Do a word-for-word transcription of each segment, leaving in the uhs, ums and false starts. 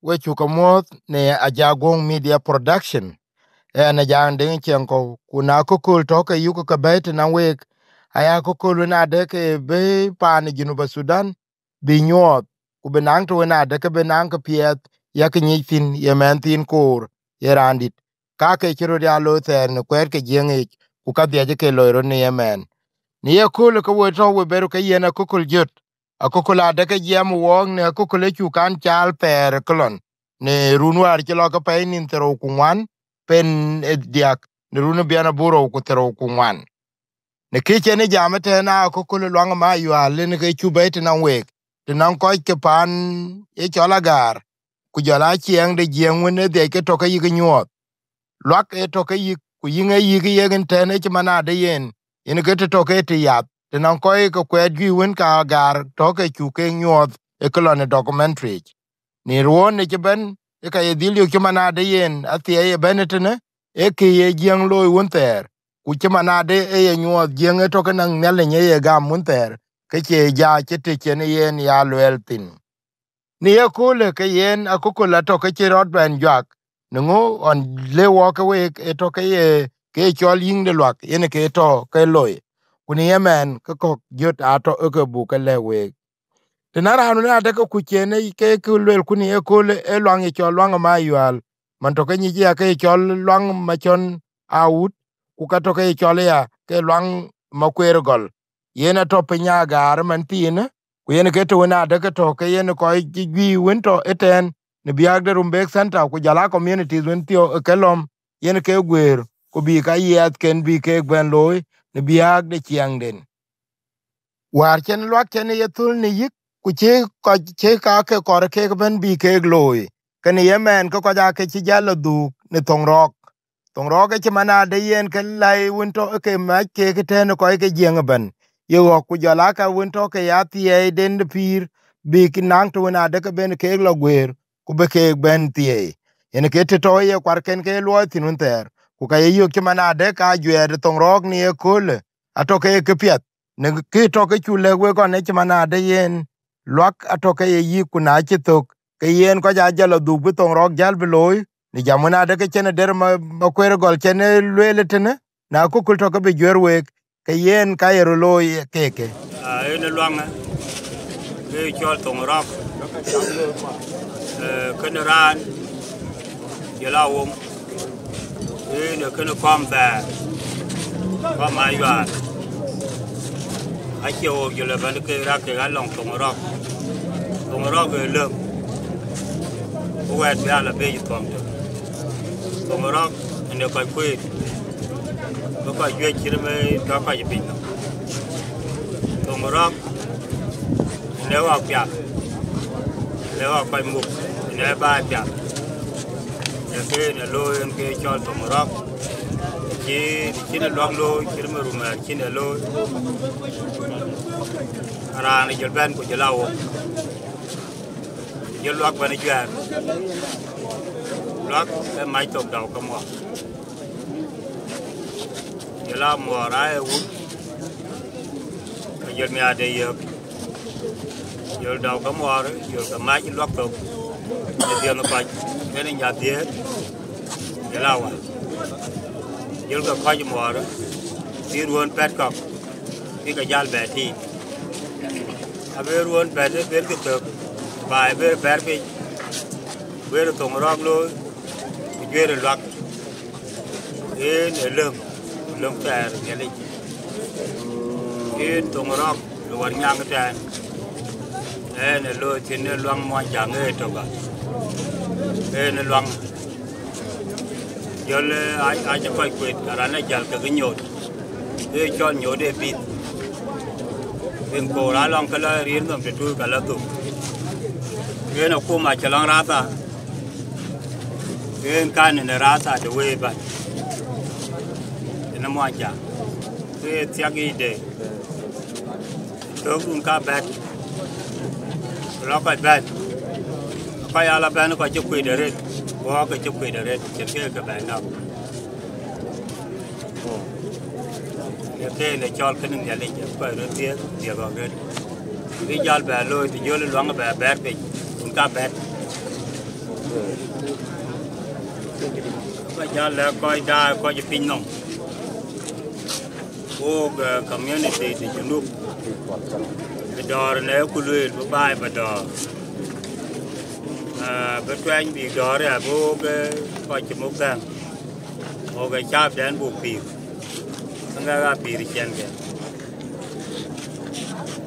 we cuk ke muɔ̈th në Ajaguɔ̈ŋ Media Production. Ɣɛn Ajaŋ Deŋ Ciɛŋkɔ̈u, ku na akököl tɔ̈ ke yuk ke bɛ̈ɛ̈i tënɔŋ week, aya akököl wën adë ke bï paan ë Junub Thudan bï nyuɔɔth, ku bï naŋ të wën adë ke bï naŋ kë piɛth yak nyic thïn ye mɛnhthiin koor, ye raandït. Ka ke cï röt ya looi thɛɛr në kuɛɛt ke Jiëŋ yic, ku ka dhiɛc ke loi röt në ye mɛɛn. Në ye kööl ke we tɔ̈ we bɛ̈ɛ̈r ke yen akököl jöt, akököl adë ke jiɛɛm wɔɔk në akököl ë cuk kan caal thɛɛr ë këlɔn, në run wäär cï lɔ ke pɛɛi nïn thiërrou ku ŋuan, pen ë diäk në run ë biɛn aburou ku thiërrou ku ŋuan. Në kë cen ë jam ëtɛ̈ɛ̈n, aa akököl ë Luaŋ Mayual, yen ke cuk bɛ̈ɛ̈i tënɔŋ week, tënɔŋ kɔc ke paan ë cɔl Agaar, ku jɔl aa ciɛɛŋ de Jiëŋ wën ë dhiɛc ke tɔ̈ ke yïk nyuɔɔth. Luak ë tɔ̈ ke yïk, ku yïŋ ë yïk yek ëtɛ̈ɛ̈n ë cï man adë yen, yen ke të tɔ̈ ke të yath, tënɔŋ kɔc ke kuɛɛt juëc wën ka Agaar tɔ̈ ke cuk ke nyuɔɔth ë këlɔn ë documentary yic. Në ruɔ̈ɔ̈n ë cï bɛ̈n, ë ka ye dhil yök cï man adë yen athiɛɛi ë bɛ̈n ëtënë, ee kë ye Jiëŋ looi wun thɛɛr, ku cï man adë ë ye nyuɔɔth Jiëŋ ë tɔ̈ ke naŋ Nhialic ë ye gam wun thɛɛr, ke cie ja cï të cen yen ya luɛɛl thïn. Në ye köölë ke yen akököl atɔ̈ ke cï rɔt bɛ̈n juak, në ŋö ɣɔn le wɔ ke week ë tɔ̈ ke ye ke cɔl yïŋ de luak yen ke tɔ̈ ke loi, ku në ye mɛɛn ke kɔ̈k jöt atɔ̈ ë ke buk ke lɛ̈k week. Të na raan wën adë ke kuc cen ë ke ke luelku në ye köölë ë Luaŋ ye cɔl Luaŋ Mayual, man tɔ̈ ke nyic ya ke ye cɔl Luaŋ Macɔn Awut, ku ka tɔ̈ ke ye cɔl ya ke Luaŋ Makueer Gɔl. Yen atɔ̈ piny Agaar ëmën thiinë, ku yen ke të wën adë ke tɔ̈ ke yen kɔc juëc wën tɔ̈ ëtɛ̈ɛ̈n në biäk de Rumbek Center, ku jɔl aa communities wën thiɔ̈k ë ke lɔ̈m, yen ke guëër, ku bï ka yiɛthken bï keek bɛ̈n looi në biäk de ciɛɛŋden. Wäär cen luak cen ye thöl në yïk, ku cï kɔc cï ka ke kɔɔr keek bɛ̈n bï keek looi, ke në ye mɛɛn ke kɔc aake cï jäl lɔ dhuuk në Thoŋ Rɔɔk. Thoŋ Rɔɔk ë cï man adë yen ke läi wën tɔ̈ ë ke mac keek ëtɛ̈ɛ̈n ë kɔc ke Jiëŋ ëbɛ̈n, ye ɣɔ̈k ku jɔl aa ka wën tɔ̈ ke ya thiɛɛiden de pïïr, bïk naŋ të wën adë ke ben keek lɔ guëër, ku bï keek bɛ̈n thiɛɛi. Yen ke të tɔ̈ ye kuarken ke luɔi thïn wën thɛɛr, ku ka ye yök cï man adë ka juɛɛr ë Thoŋ Rɔɔk në ye köölë, atɔ̈ ke ye këpiɛth. Në kë tɔ̈ ke cuk lɛ̈k wek ɣɔn ë cï man adë yen luak atɔ̈ ke ye yïk, ku na cï thök, ke yen kɔc aa jɔl lɔ dhuk bï Thoŋ Rɔɔk jäl bï looi, në jam wën adë ke cen ë der ma, Makueer Gɔl cen ë lueel ëtënë, na akököl tɔ̈ ke bï juëër week, ke yen ka ye röt looi keek ke. Aa, yen ë Luaŋë, ke cɔl Thoŋ Rɔɔk, ee, kënë raan, jɔl aa woŋ, yen ë kënë kɔm bɛ̈ɛ̈r, kɔm Mayual. Acie wok jɔl ë bɛ̈n ke rak kek alɔŋ Thoŋ Rɔɔk. Thoŋ Rɔɔk ë lëŋ, ku wɛ̈ɛ̈t bï a lɔ biic thuɔŋ tök. Thoŋ Rɔɔk ënë kɔc kueet, bï kɔc juëc cït ëmë tɔ̈ kɔc piny nɔm. Thoŋ Rɔɔk ënë ɣɔ̈k piath, ënë ɣɔ̈k kɔc muk, ënë baai piath. Ee kënë looi yen ke cɔl Thoŋ Rɔɔk. Cï, cïn ë luak looi, cït ëmë rumɛɛr cïn ë looi. Raan ë jɔl bɛ̈n ku jɔl aa wok, jɔl luak bɛ̈n ë juɛ̈ɛ̈r. Luak ë mac thok dau ke muɔɔr. Jɔl aa muɔɔr aa ye wut, ke jɔl miaatde yök. Jɔl dau ke muɔɔr, jɔl ke mac luak thok, ë dhiënh kɔc, ënë nya dhiëëth, jɔl aa wal. Jɔl ke kɔc muɔɔr, bï ruɔ̈ɔ̈n pɛ̈t kɔ̈k, bï ke jäl bɛ tiic. Abï ruɔ̈ɔ̈n pɛ̈t ë bɛ̈n ke thök, baai bï bɛ̈r piny, guëër Thoŋ Rɔɔk looi, ku juëër ë luak. Yen ë lëŋ, lëŋ thɛɛr Nhialic. Yen Thoŋ Rɔɔk ë wär nyaŋ ëtɛ̈ɛ̈n. Yen ë looi thïn ë Luaŋ Muɔnyjäŋ ë tök. Yen ë Luaŋ. Jɔl, ë, a, acï kɔc kuet, ka raan ë jäl kekë nyuɔɔth. Ke cɔl nyuɔɔth ë pith. Piny koor alɔŋ ke lɔ riir nɔm të tuuc ka lɔ thuk. Yen akuma cï lɔŋ ratha. Yen kan në ratha de wëi bä. Ënë Muɔnyjäŋ. Ke thiak yic de. Thökdun ka bɛ̈t, ku lɔ kɔc bɛ̈n, kɔc aa lɔ bɛ̈n kɔc cï kuëëc arëët, ku ɣɔ̈k ke cï kuëëc arëët, cïn kë ke bɛ̈n nɔ̈k. Ee kënë cɔl kënë Nhialic, kɔc röt dhiëëth, dhiëëth ɣɔ̈k röt. Bï jäl bɛ looi, të jɔl Luaŋ bɛ bɛ̈ɛ̈r piny, kun ka bɛ̈t. Ba jäl lɛ̈k kɔc daai, kɔc piny nɔm. Wok, eh, community de Junub, bï dɔ̈ɔ̈r në ku lueel bï baai bï dɔ̈ɔ̈r. Eh, bï tuɛny bï dɔ̈ɔ̈r ya, bï wok, eh, kɔc cï muk dhɛ̈ŋ. Wok, eh, caap dɛn buk pïïr. Aŋɛk aa pïïr ciɛɛŋ kë.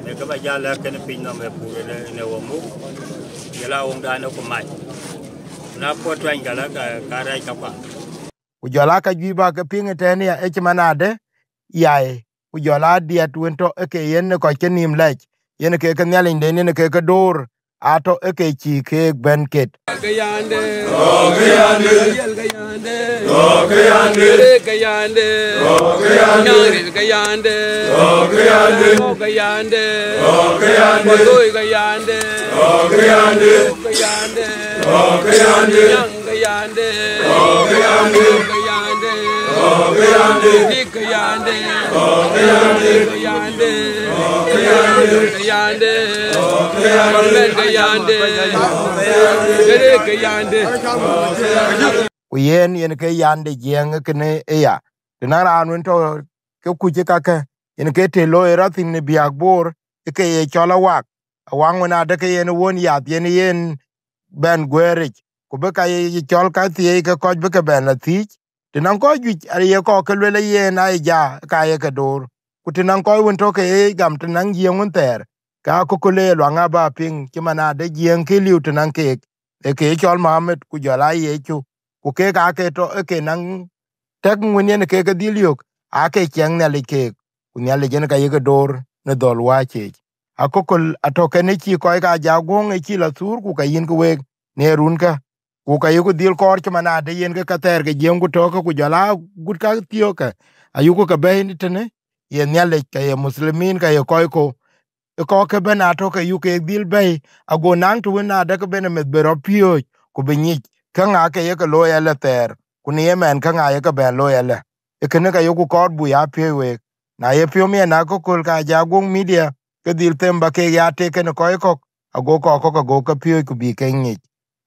Në kë ba jäl lɛ̈k kënë piny nɔm ë pur ënë, ënë wok muk, jɔl a woŋdan ë ku mac. Na kuɔt tuɛny ka la ka, ka rɛɛc ka kuaŋ. Ku jɔl aa ka juëc bä ke piŋ ëtɛ̈ɛ̈n ya, ë cï man adë yai, ku jɔl aa diɛt wën tɔ̈ ë ke yen ë kɔc ke nïïm lɛc, yen ke ke Nhialinyden, yen ke ke door, aa tɔ̈ ë ke cï keek bɛ̈n ket. Ke yande. Oh, ke yande. Yel ke yande. Oh, ke yande. Re ke yande. Oh, ke yande. Nyaril ke yande. Oh, ke yande. Oh, ke yande. Oh, ke yande. Matoi ke yande. Oh, ke yande. Ke yande. Oh, ke yande. Nyang ke yande. Oh, ke yande. Ke yande. Oh, ke yande. Dik ke yande. Oh, ke yande. Ke yande. Oh, ke yande. Ke yande. Oh, ke yande. Bɛ̈n ke yande. Kede ke yande. Ku yen, yen ke yande jiɛɛŋ kënë ëya. Të na raan wën tɔ̈ ke kuc ë kakë, yen ke të looi rɔt thïn në biäk Bor, ë ke ye cɔl awak. Awak wën adë ke yen won yath, yen yen bɛ̈n guëëric, ku bï ka ye cɔl ka thieei ke kɔc bï ke bɛ̈n la thiic. Të naŋ kɔc juëc aye kɔk ke luel ayen aye ja, ka ye ke door. Ku të naŋ kɔc wën tɔ̈ ke ye gam të naŋ jiëëŋ wën thɛɛr, ka akököl ë luaŋ aba piŋ cï man adë jiëëŋ ke liu të naŋ keek, ë ke cɔl Mohamed ku jɔl aa Yecu, ku keek aake tɔ̈ ë ke naŋ tɛ̈k wën yen ke ke dhil yök, aake ciɛŋ Nhialic keek, ku Nhialic yen ka ye ke door në dhɔ̈l wääc yiic. Akököl atɔ̈ kënë cï kɔc ka ja guɔ̈ŋ ë cï la thuur ku ka yïn ke week në runkä. Ku ka yuku dhil kɔɔr cï man adë yen ke ka thɛɛr ke jiëëŋ ku tɔ̈ɔ̈kë ku jɔl aa gut ka thiöökë, ayuku ke bɛ̈ɛ̈i në tënë, ye Nhialic, ka ye Muslimin, ka ye kɔc kɔ̈u, ë kɔ̈k ke bɛ̈n atɔ̈ ke yuk keek dhil bɛ̈ɛ̈i, ago naŋ të wën adë ke ben ë meth bï rɔt piööc, ku bï nyic, käŋ aa ke ye ke looi alë thɛɛr, ku në ye mɛn käŋ aa ye ke bɛ̈n looi alë. Ë kënë ka yuku kɔɔr buk ya piööc week. Na ye piɔ̈u miɛn akököl ka ja guɔ̈ŋ media, ke dhil them ba keek ya tek kenë kɔc kɔ̈k, ago kɔc kɔ̈k ago ke piööc ku bï kek nyic.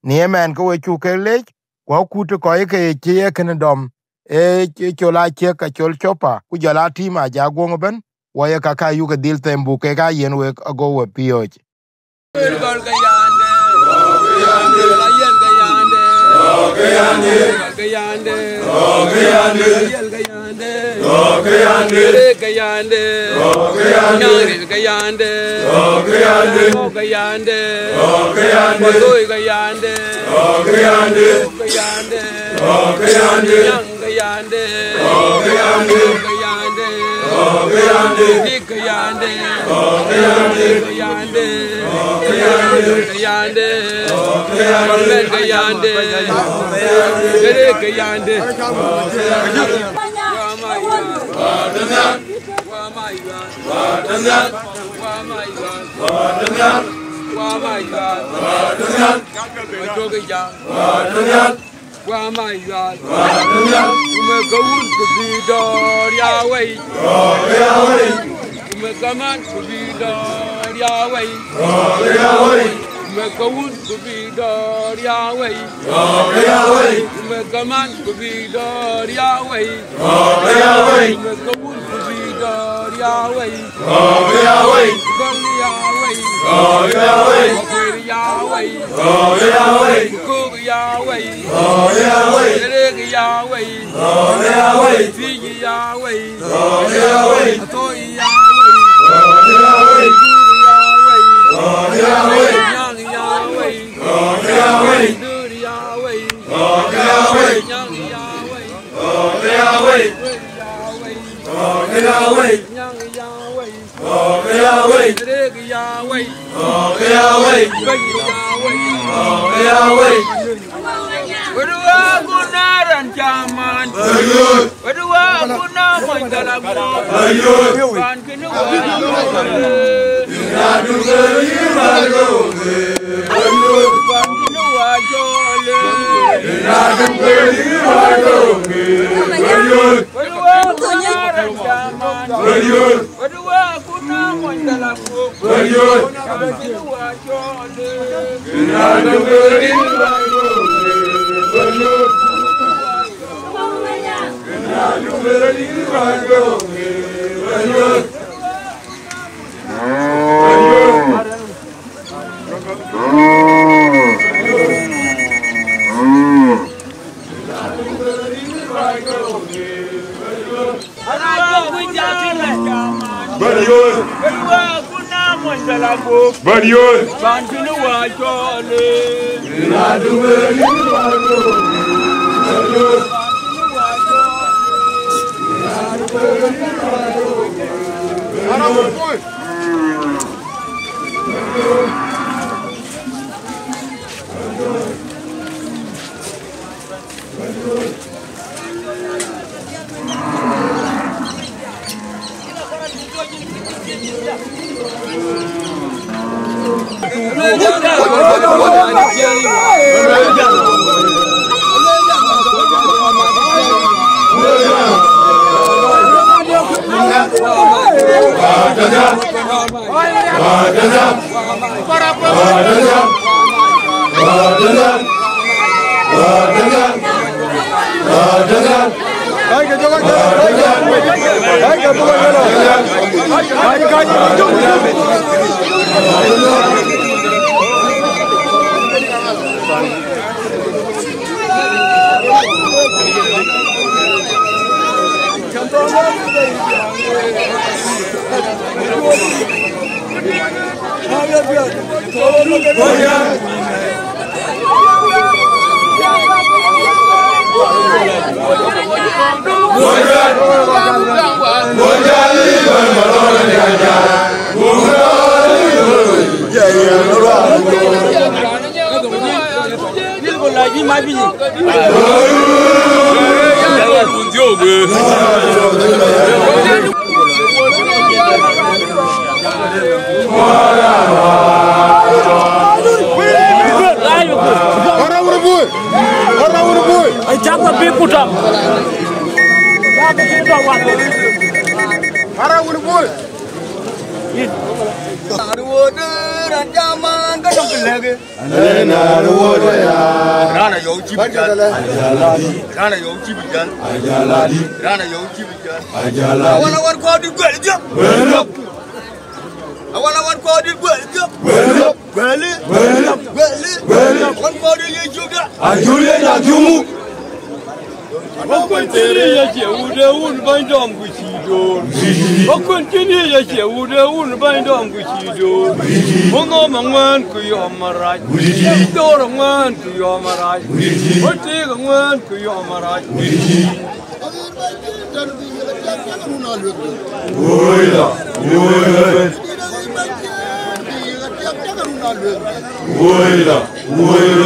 Në ye mɛn ke we cuk kek leec, ku akut ë kɔc ke cï ye kënë dɔm, ee col aciëk ka col copa, ku jɔl aa tim a ja guɔ̈ŋ ëbɛ̈n, wɔ ye ka ka yuku dhil them buk kek aa yen wek ago we piööc. Gɔl ke yande, la yen ke yande, ke yande, ke yande, ke yande, yel ke yande, ke yande, re ke yande, ke yande, nyaril ke yande, ke yande, ke yande, matoi ke yande, ke yande, ke yande, nyang ke yande, ke yande, ke yande, dik ke yande, ke yande, ke yande, ke yande, bɛ̈n ke yande, kede ke yande. Wa ma yual. Kume ka wun ku bi dɔɔr ya wei. Kume ka man ku bi dɔɔr ya wei. Kume ka wun ku bi dɔɔr ya wei. Kume ka man ku bi dɔɔr ya wei. Kume ka wun ku bi dɔɔr ya wei. Gɔl ya wei. Gɔl ya wei. Gɔl ya wei. Kuir ya wei. Gɔl ya wei. Kuk ya wei. Gɔl ya wei. Rek ya wei. Gɔl ya wei. Thiic ya wei. Gɔl ya wei. Atoi ya wei. Gɔl ya wei. Dur ya wei. Gɔl ya wei. Nyaŋ ya wei. Gɔl ya wei. Dur ya wei. Gɔl ya wei. Nyaŋ ya wei. Gɔl ya wei. Gɔl ya wei. Nyaŋ ya wei. Gɔl ya wei. Rek ya wei. Gɔl ya wei. Bɛ̈ny ya wei. Gɔl ya wei. Wëdu wa kuna ran caman. Wëdu wa kuna mony dala mo. Pan kini wa. Pan kini wa jole. Wëdu wa kuna mony dala mo. Pan kini wa jole. Bɛ̈n yööc. Bɛ̈n yööc. Ara wun bul. Raan wode, raan jaman, ka döŋ kë lɛ̈k. Raan wode ya. Raan ayɔu cï bï jäl. Raan ayɔu cï bï jäl. Raan ayɔu cï bï jäl. Awan, awan, kuɔɔrdït guɛl dhiɔp. Awan, awan, kuɔɔrdït guɛl dhiɔp. Guɛl. Guɛl. Guɛl. Awan, kuɔɔrdït ye cukda. Ajur ye na jumu. Akun cïn ye cie wut ë wun bäny dɔm ku cï door. Akun cïn ye cie wut ë wun bäny dɔm ku cï door. Muŋ ŋɔm aŋuɛ̈ɛ̈n ku yɔm arac. Door aŋuɛ̈ɛ̈n ku yɔm arac. Wut tik aŋuɛ̈ɛ̈n ku yɔm arac. Woila, woila. Woila, woila.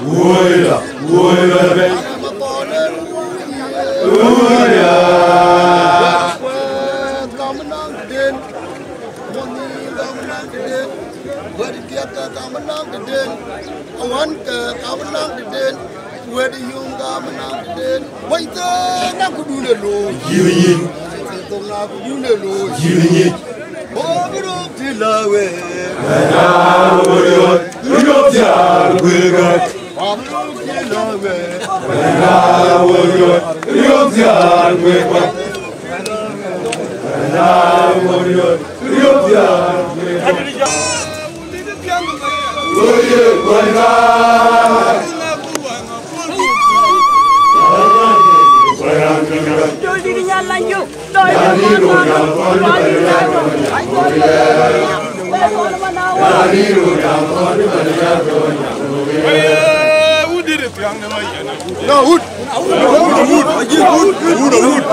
Woila, woila. Woila. Wɛ̈t diɛt ke kam naŋ tëden, awan ke kam naŋ tëden, wɛ̈t yum kam naŋ tëden. Wɛ̈t thok na kudun ë looi. Yïn, yïn. Wɛ̈t thok na kudun ë looi. Yïn, yïn. Bɔ̈ bï röt thïn la wek. Wɛ̈t na wöör yöt, yöt thiaar kuëër gäk. Bɔ̈ bï röt thïn la wek. Wɛ̈t na wöör yöt, yöt thiaar kuëër gäk. Wɛ̈t na wöör yöt. No, wood. Wood, wood, wood, wood.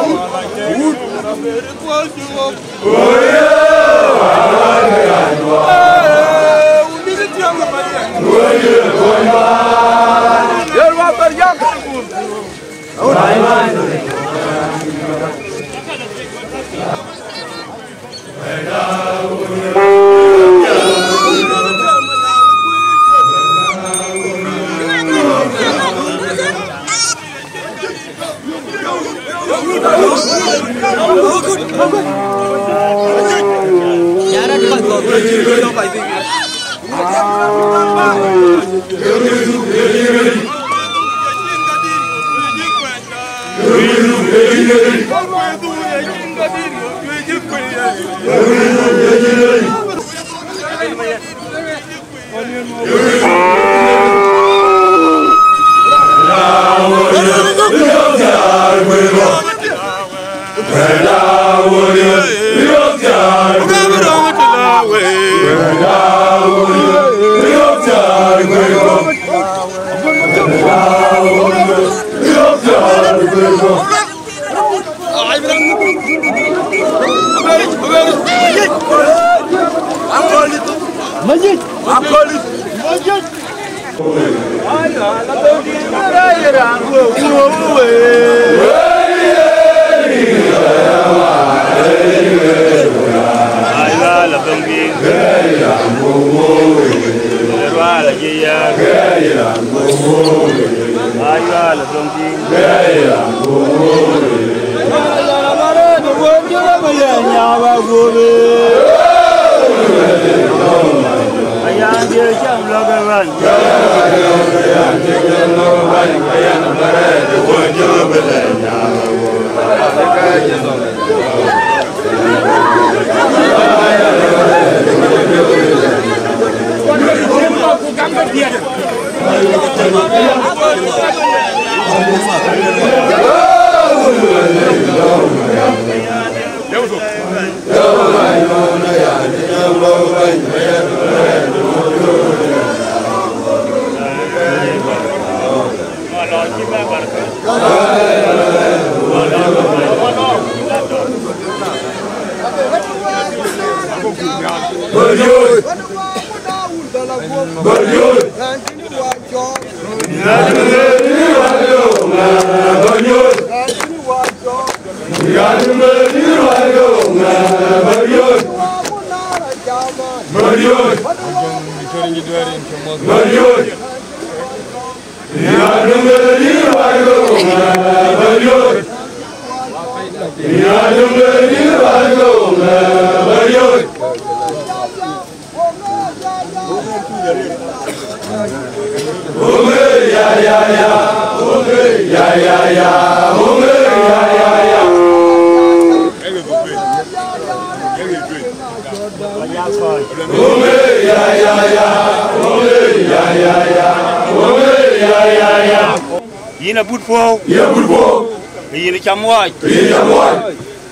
Yïn abut puɔ̈u. Yïn abut puɔ̈u. Yïn cam wääc. Yïn cam wääc.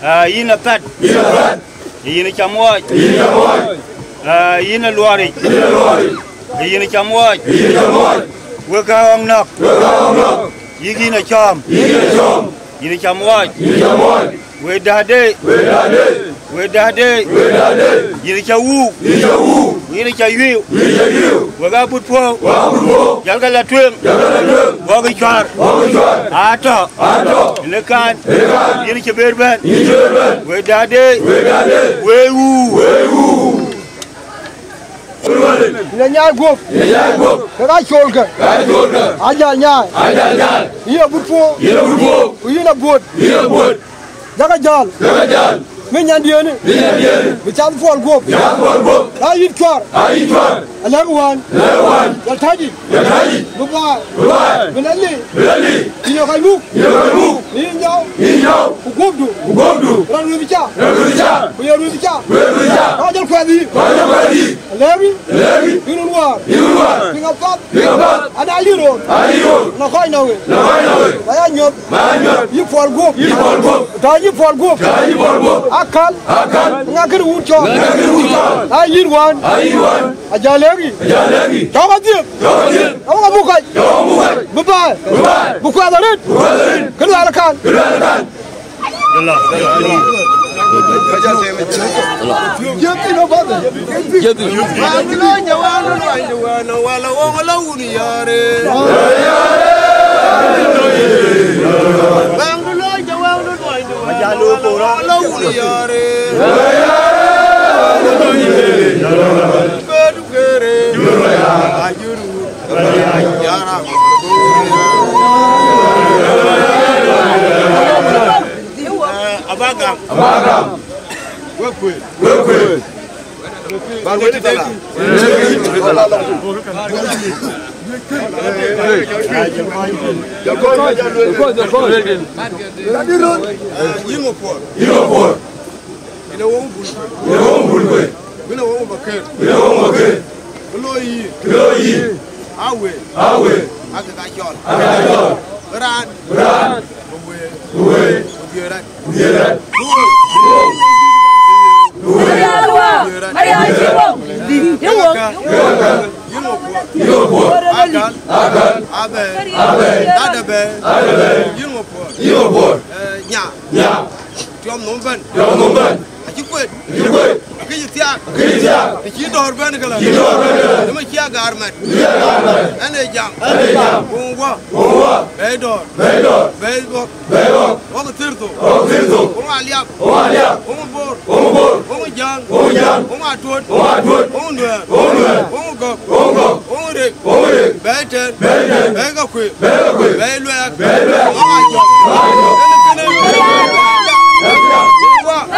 Ah, yïn athät. Yïn athät. Yïn cam wääc. Yïn cam wääc. Ah, yïn aluɔric. Yïn aluɔric. Yïn cam wääc. Yïn cam wääc. Wek aa ɣɔ̈ŋ nɔ̈k. Wek aa ɣɔ̈ŋ nɔ̈k. Yïk yïn acɔ̈ɔ̈m. Yïk yïn acɔ̈ɔ̈m. Yïn cam wääc. Yïn cam wääc. Wek däätde. Wek däätde. Wek däätde. Wek däätde. Yïn ca wuuk. Yïn ca wuuk. Yïn ca yuiu. Yïn ca yuiu. Wek abut puɔ̈u. Wek abut puɔ̈u. Jalkë la tueŋ. Jalkë la tueŋ. Wok ë cuar. Wok ë cuar. Atɔ̈. Atɔ̈. Në kan. Në kan. Yïn cï ber bɛ̈n. Yïn cï ber bɛ̈n. Wek däätde. Wek däätde. Wek wuuk. Wek wuuk. Në nyaai guöp. Në nyaai guöp. Ke ka coolkë. Ka coolkë. Ajal nyaai. Ajal nyaai. Yïn abut puɔ̈u. Yïn abut puɔ̈u. Ku yïn abuɔt. Yïn abuɔt. Jakë jäl. Jakë jäl. Bï nyandiën. Bï nyandiën. Bï cath puɔl guöp. Bï cath puɔl guöp. Ka yïn cuar. Ka yïn cuar. Alɛ̈k wään. Alɛ̈k wään. Jɔl täc yic. Jɔl täc yic. Bï baai. Bï baai. Bï la lik. Bï la lik. Yïn ye kɔc muk. Yïn ye kɔc muk. Yïn nyɔu. Yïn nyɔu. Ku guöpdu. Ku guöpdu. Raan ruëëth ca. Raan ruëëth ca. Ku ye ruëëth ca. Ku ye ruëëth ca. Ka jɔl kuɛth yï. Ka jɔl kuɛth yï. Alɛ̈k yï. Alɛ̈k yï. Yïn wun wäär. Yïn wun wäär. Piŋ apath. Piŋ apath. Ana yï röör. Ana yï röör. Na kɔc na wek. Na kɔc na wek. Ba ya nyuɔ̈th. Ba ya nyuɔ̈th. Yï puɔl guöp. Yï puɔl guöp. Tɔ yï puɔl guöp. Tɔ yï puɔl guöp. Akäl. Akäl. Ŋa kënë wun cɔɔl. Ŋa kënë wun cɔɔl. Aa yïn wään. Aa yïn wään. Ajal lɛ̈k yï. Ajal lɛ̈k yï. Cɔk adhiëth. Cɔk adhiëth. Cɔk abuk kɔc. Cɔk abuk kɔc. Bï baai. Bï baai. Bï kuɛth arëët. Bï kuɛth arëët. Kë luɛɛl akan. Kë luɛɛl akan. Abagam. Abagam. Wek kuëë. Wek kuëë. Ban wek tala. Yïn ŋö puɔl? Yïn ŋö puɔl? Yïn ë wëu bul kuëë. Yïn ë wëu bul kuëë. Yïn ë wëu bakër. Yïn ë wëu bakër. Kë looi yï. Kë looi yï. Awëë. Awëë. Ake ka cɔl. Ake ka cɔl. Raan. Raan. Ku wëë. Ku wëë. Ku dhiëëth rɛ̈t. Ku dhiëëth rɛ̈t. Ku wëë. Marial wä. Marial cï wok. Yïn wok. Yïn wok puɔ̈l. Yïn wok puɔ̈l. Akan. Akan. Abɛ̈ɛ̈i. Abɛ̈ɛ̈i. Dada bɛ̈ɛ̈i. Dada bɛ̈ɛ̈i. Yïn wok puɔ̈l. Yïn wok puɔ̈l. Eh, nya. Nya. Tiɔm nhom bɛ̈n. Tiɔm nhom bɛ̈n. Acï kuet. Acï kuet. Kë cï thiaak. Kë cï thiaak. Të cï dɔ̈ɔ̈r bɛ̈n këlä. Të cï dɔ̈ɔ̈r bɛ̈n këlä. Të cï dɔ̈ɔ̈r bɛ̈n këlä. Ɛn ee jam. Ɛn ee jam. Wun wä. Wun wä. Bɛ̈i dɔ̈ɔ̈r. Bɛ̈i dɔ̈ɔ̈r. Bɛ̈i dhuɔ̈k. Bɛ̈i dhuɔ̈k. Wok thïr thok. Wok thïr thok. Wok aliap. Wok aliap. Wok bor. Wok bor. Wok jäŋ. Wok jäŋ. Wok atuɔ̈t. Wok atuɔ̈t. Wok nuɛɛr. Wok nuɛɛr. Wok gɔ̈k. Wok gɔ̈k. Wok rek. Wok rek. Bɛ̈i tɛ̈n. Bɛ̈i tɛ̈n. Bɛ̈i käkuëë. Bɛ̈i käkuëë. Bɛ̈i luɛɛk. Bɛ̈i luɛɛk. Wok ajɔk. Wok ajɔk. Wok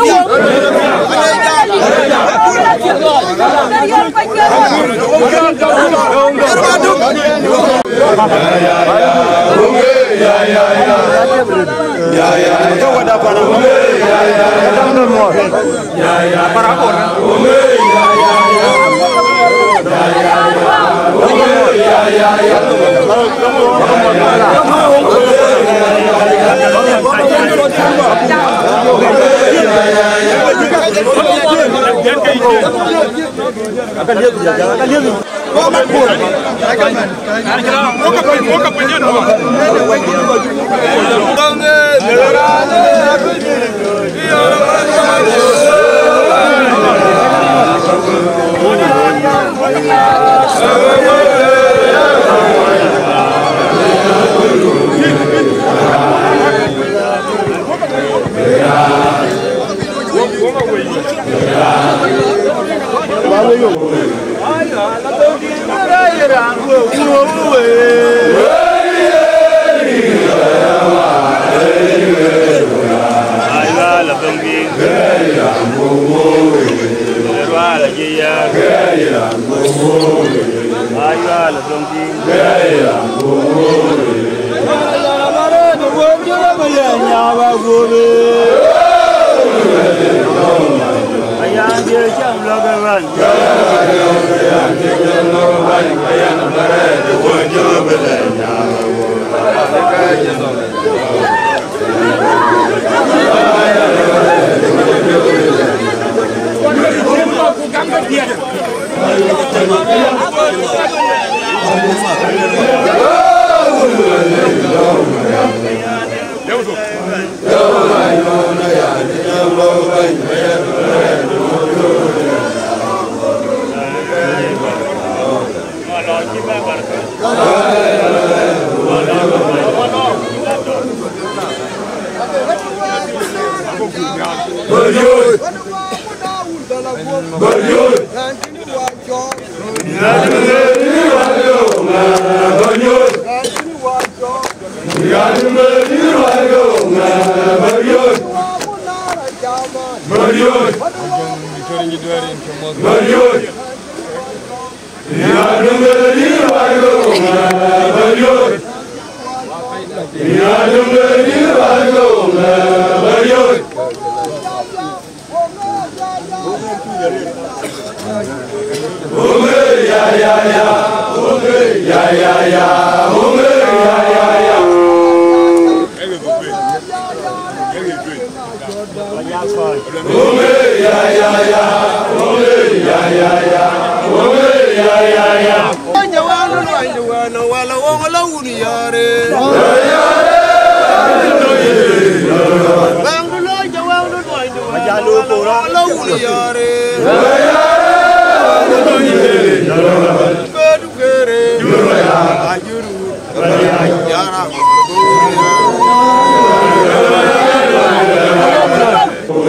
ajɔk. Wok ajɔk. Wok ajɔk. Wok ajɔk.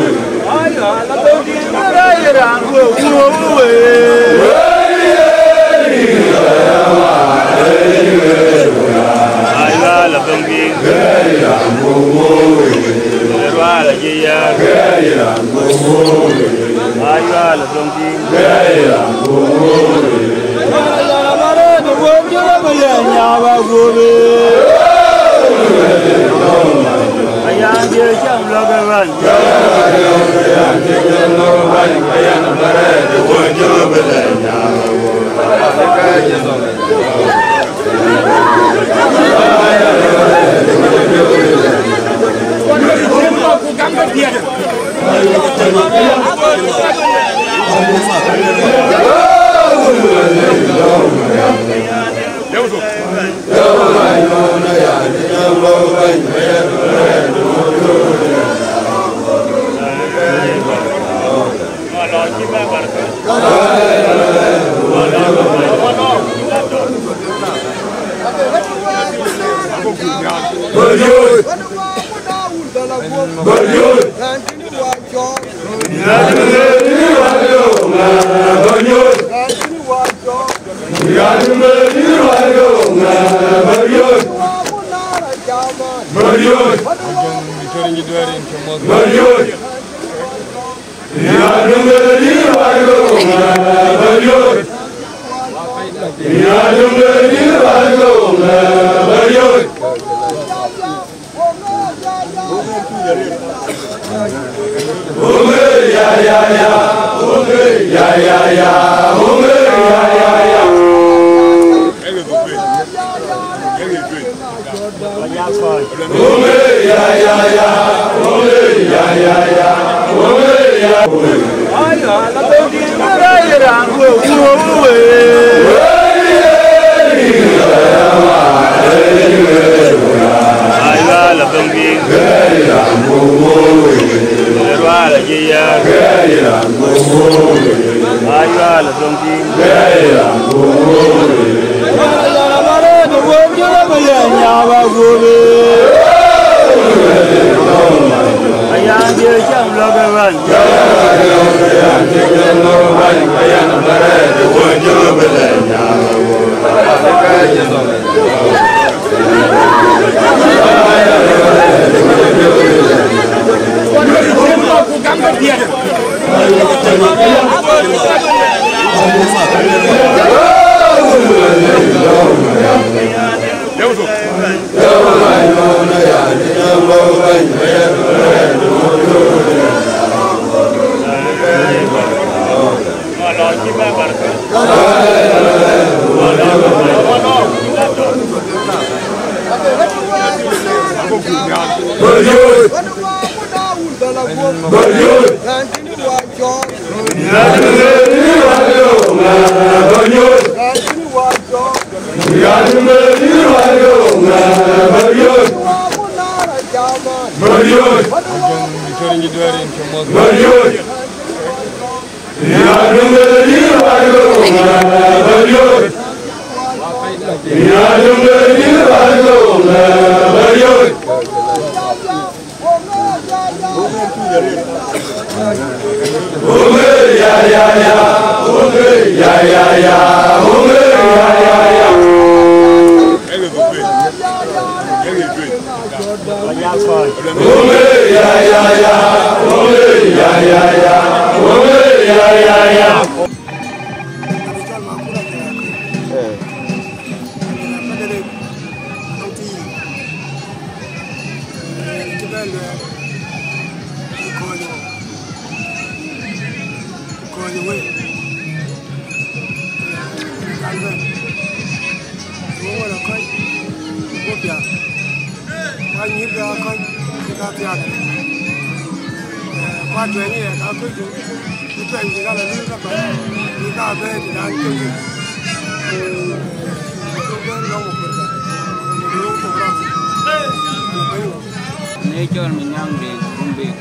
Në cɔl Manyaŋ de Rumbek,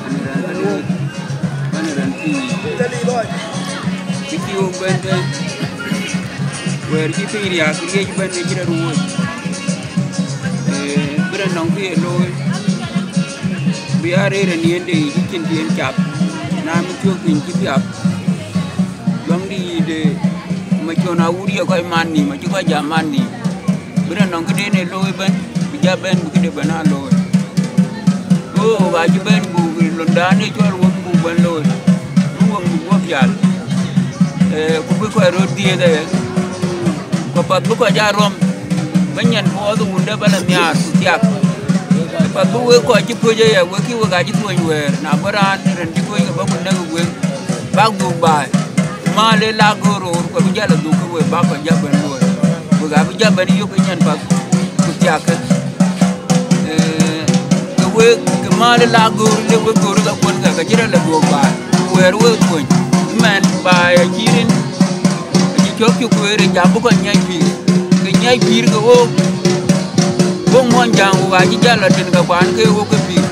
bɛ̈ny raan Aluɔ̈ɔ̈th, bɛ̈ny raan piny yic. Cï pïïu bɛ̈n tɛ̈n, wɛ̈ɛ̈r cï piny riääk, riëëc bɛ̈n ë cï rɔt wööc. Ee, bï rɔt nɔŋ kë ye looi, bï aa rëër ë niënde yic, cïn tiɛɛn cap, na mï thiök piny cï piap. Luaŋdït yic de macön awut ye kɔc man nïïm, acï kɔc jam man nïïm. Bï rɔt nɔŋ këden ë looi ëbɛ̈n, bï jɔ bɛ̈n, bï këde bɛ̈n aa looi. Go ɣok acï bɛ̈n buk londan ë cɔl wok buk bɛ̈n looi, bï wok buk wok pial. Ee, ku bï kɔc röt dhiëëth aya, ku path bï kɔc aa rɔ̈m, bï nyan puɔth wunde bä la nhiaar ku thiak. Ku path bï wek kɔc cï kuöc aya, wek cï wek acï tuɔny wɛ̈ɛ̈r, na bï raan rin cï kuöc ke bä ku nɛ̈k wek, bäk dhuk baai. Mal ë la göör roor, ku bï jäl a dhuk ke wek, bäk kɔc jäl bɛ̈n luɔi. Wek abï jäl bɛ̈n yök ë nyan path ku thiakkë. Ee, ke wek, ke mal ë la göör, le wek göör ka kuɔn ka, ka cï rɔt la dhuɔ̈k baai. Ku wɛ̈ɛ̈r wek tuɔny. Mɛn baai acï rin, acï cɔk cï kueer ë jam bï kɔc nyiɛc pïïr. Ke nyiɛc pïïr ke wok, wok muɔny jäŋ, wok acï jäl la tën ka kuan ke wok ke pïïr.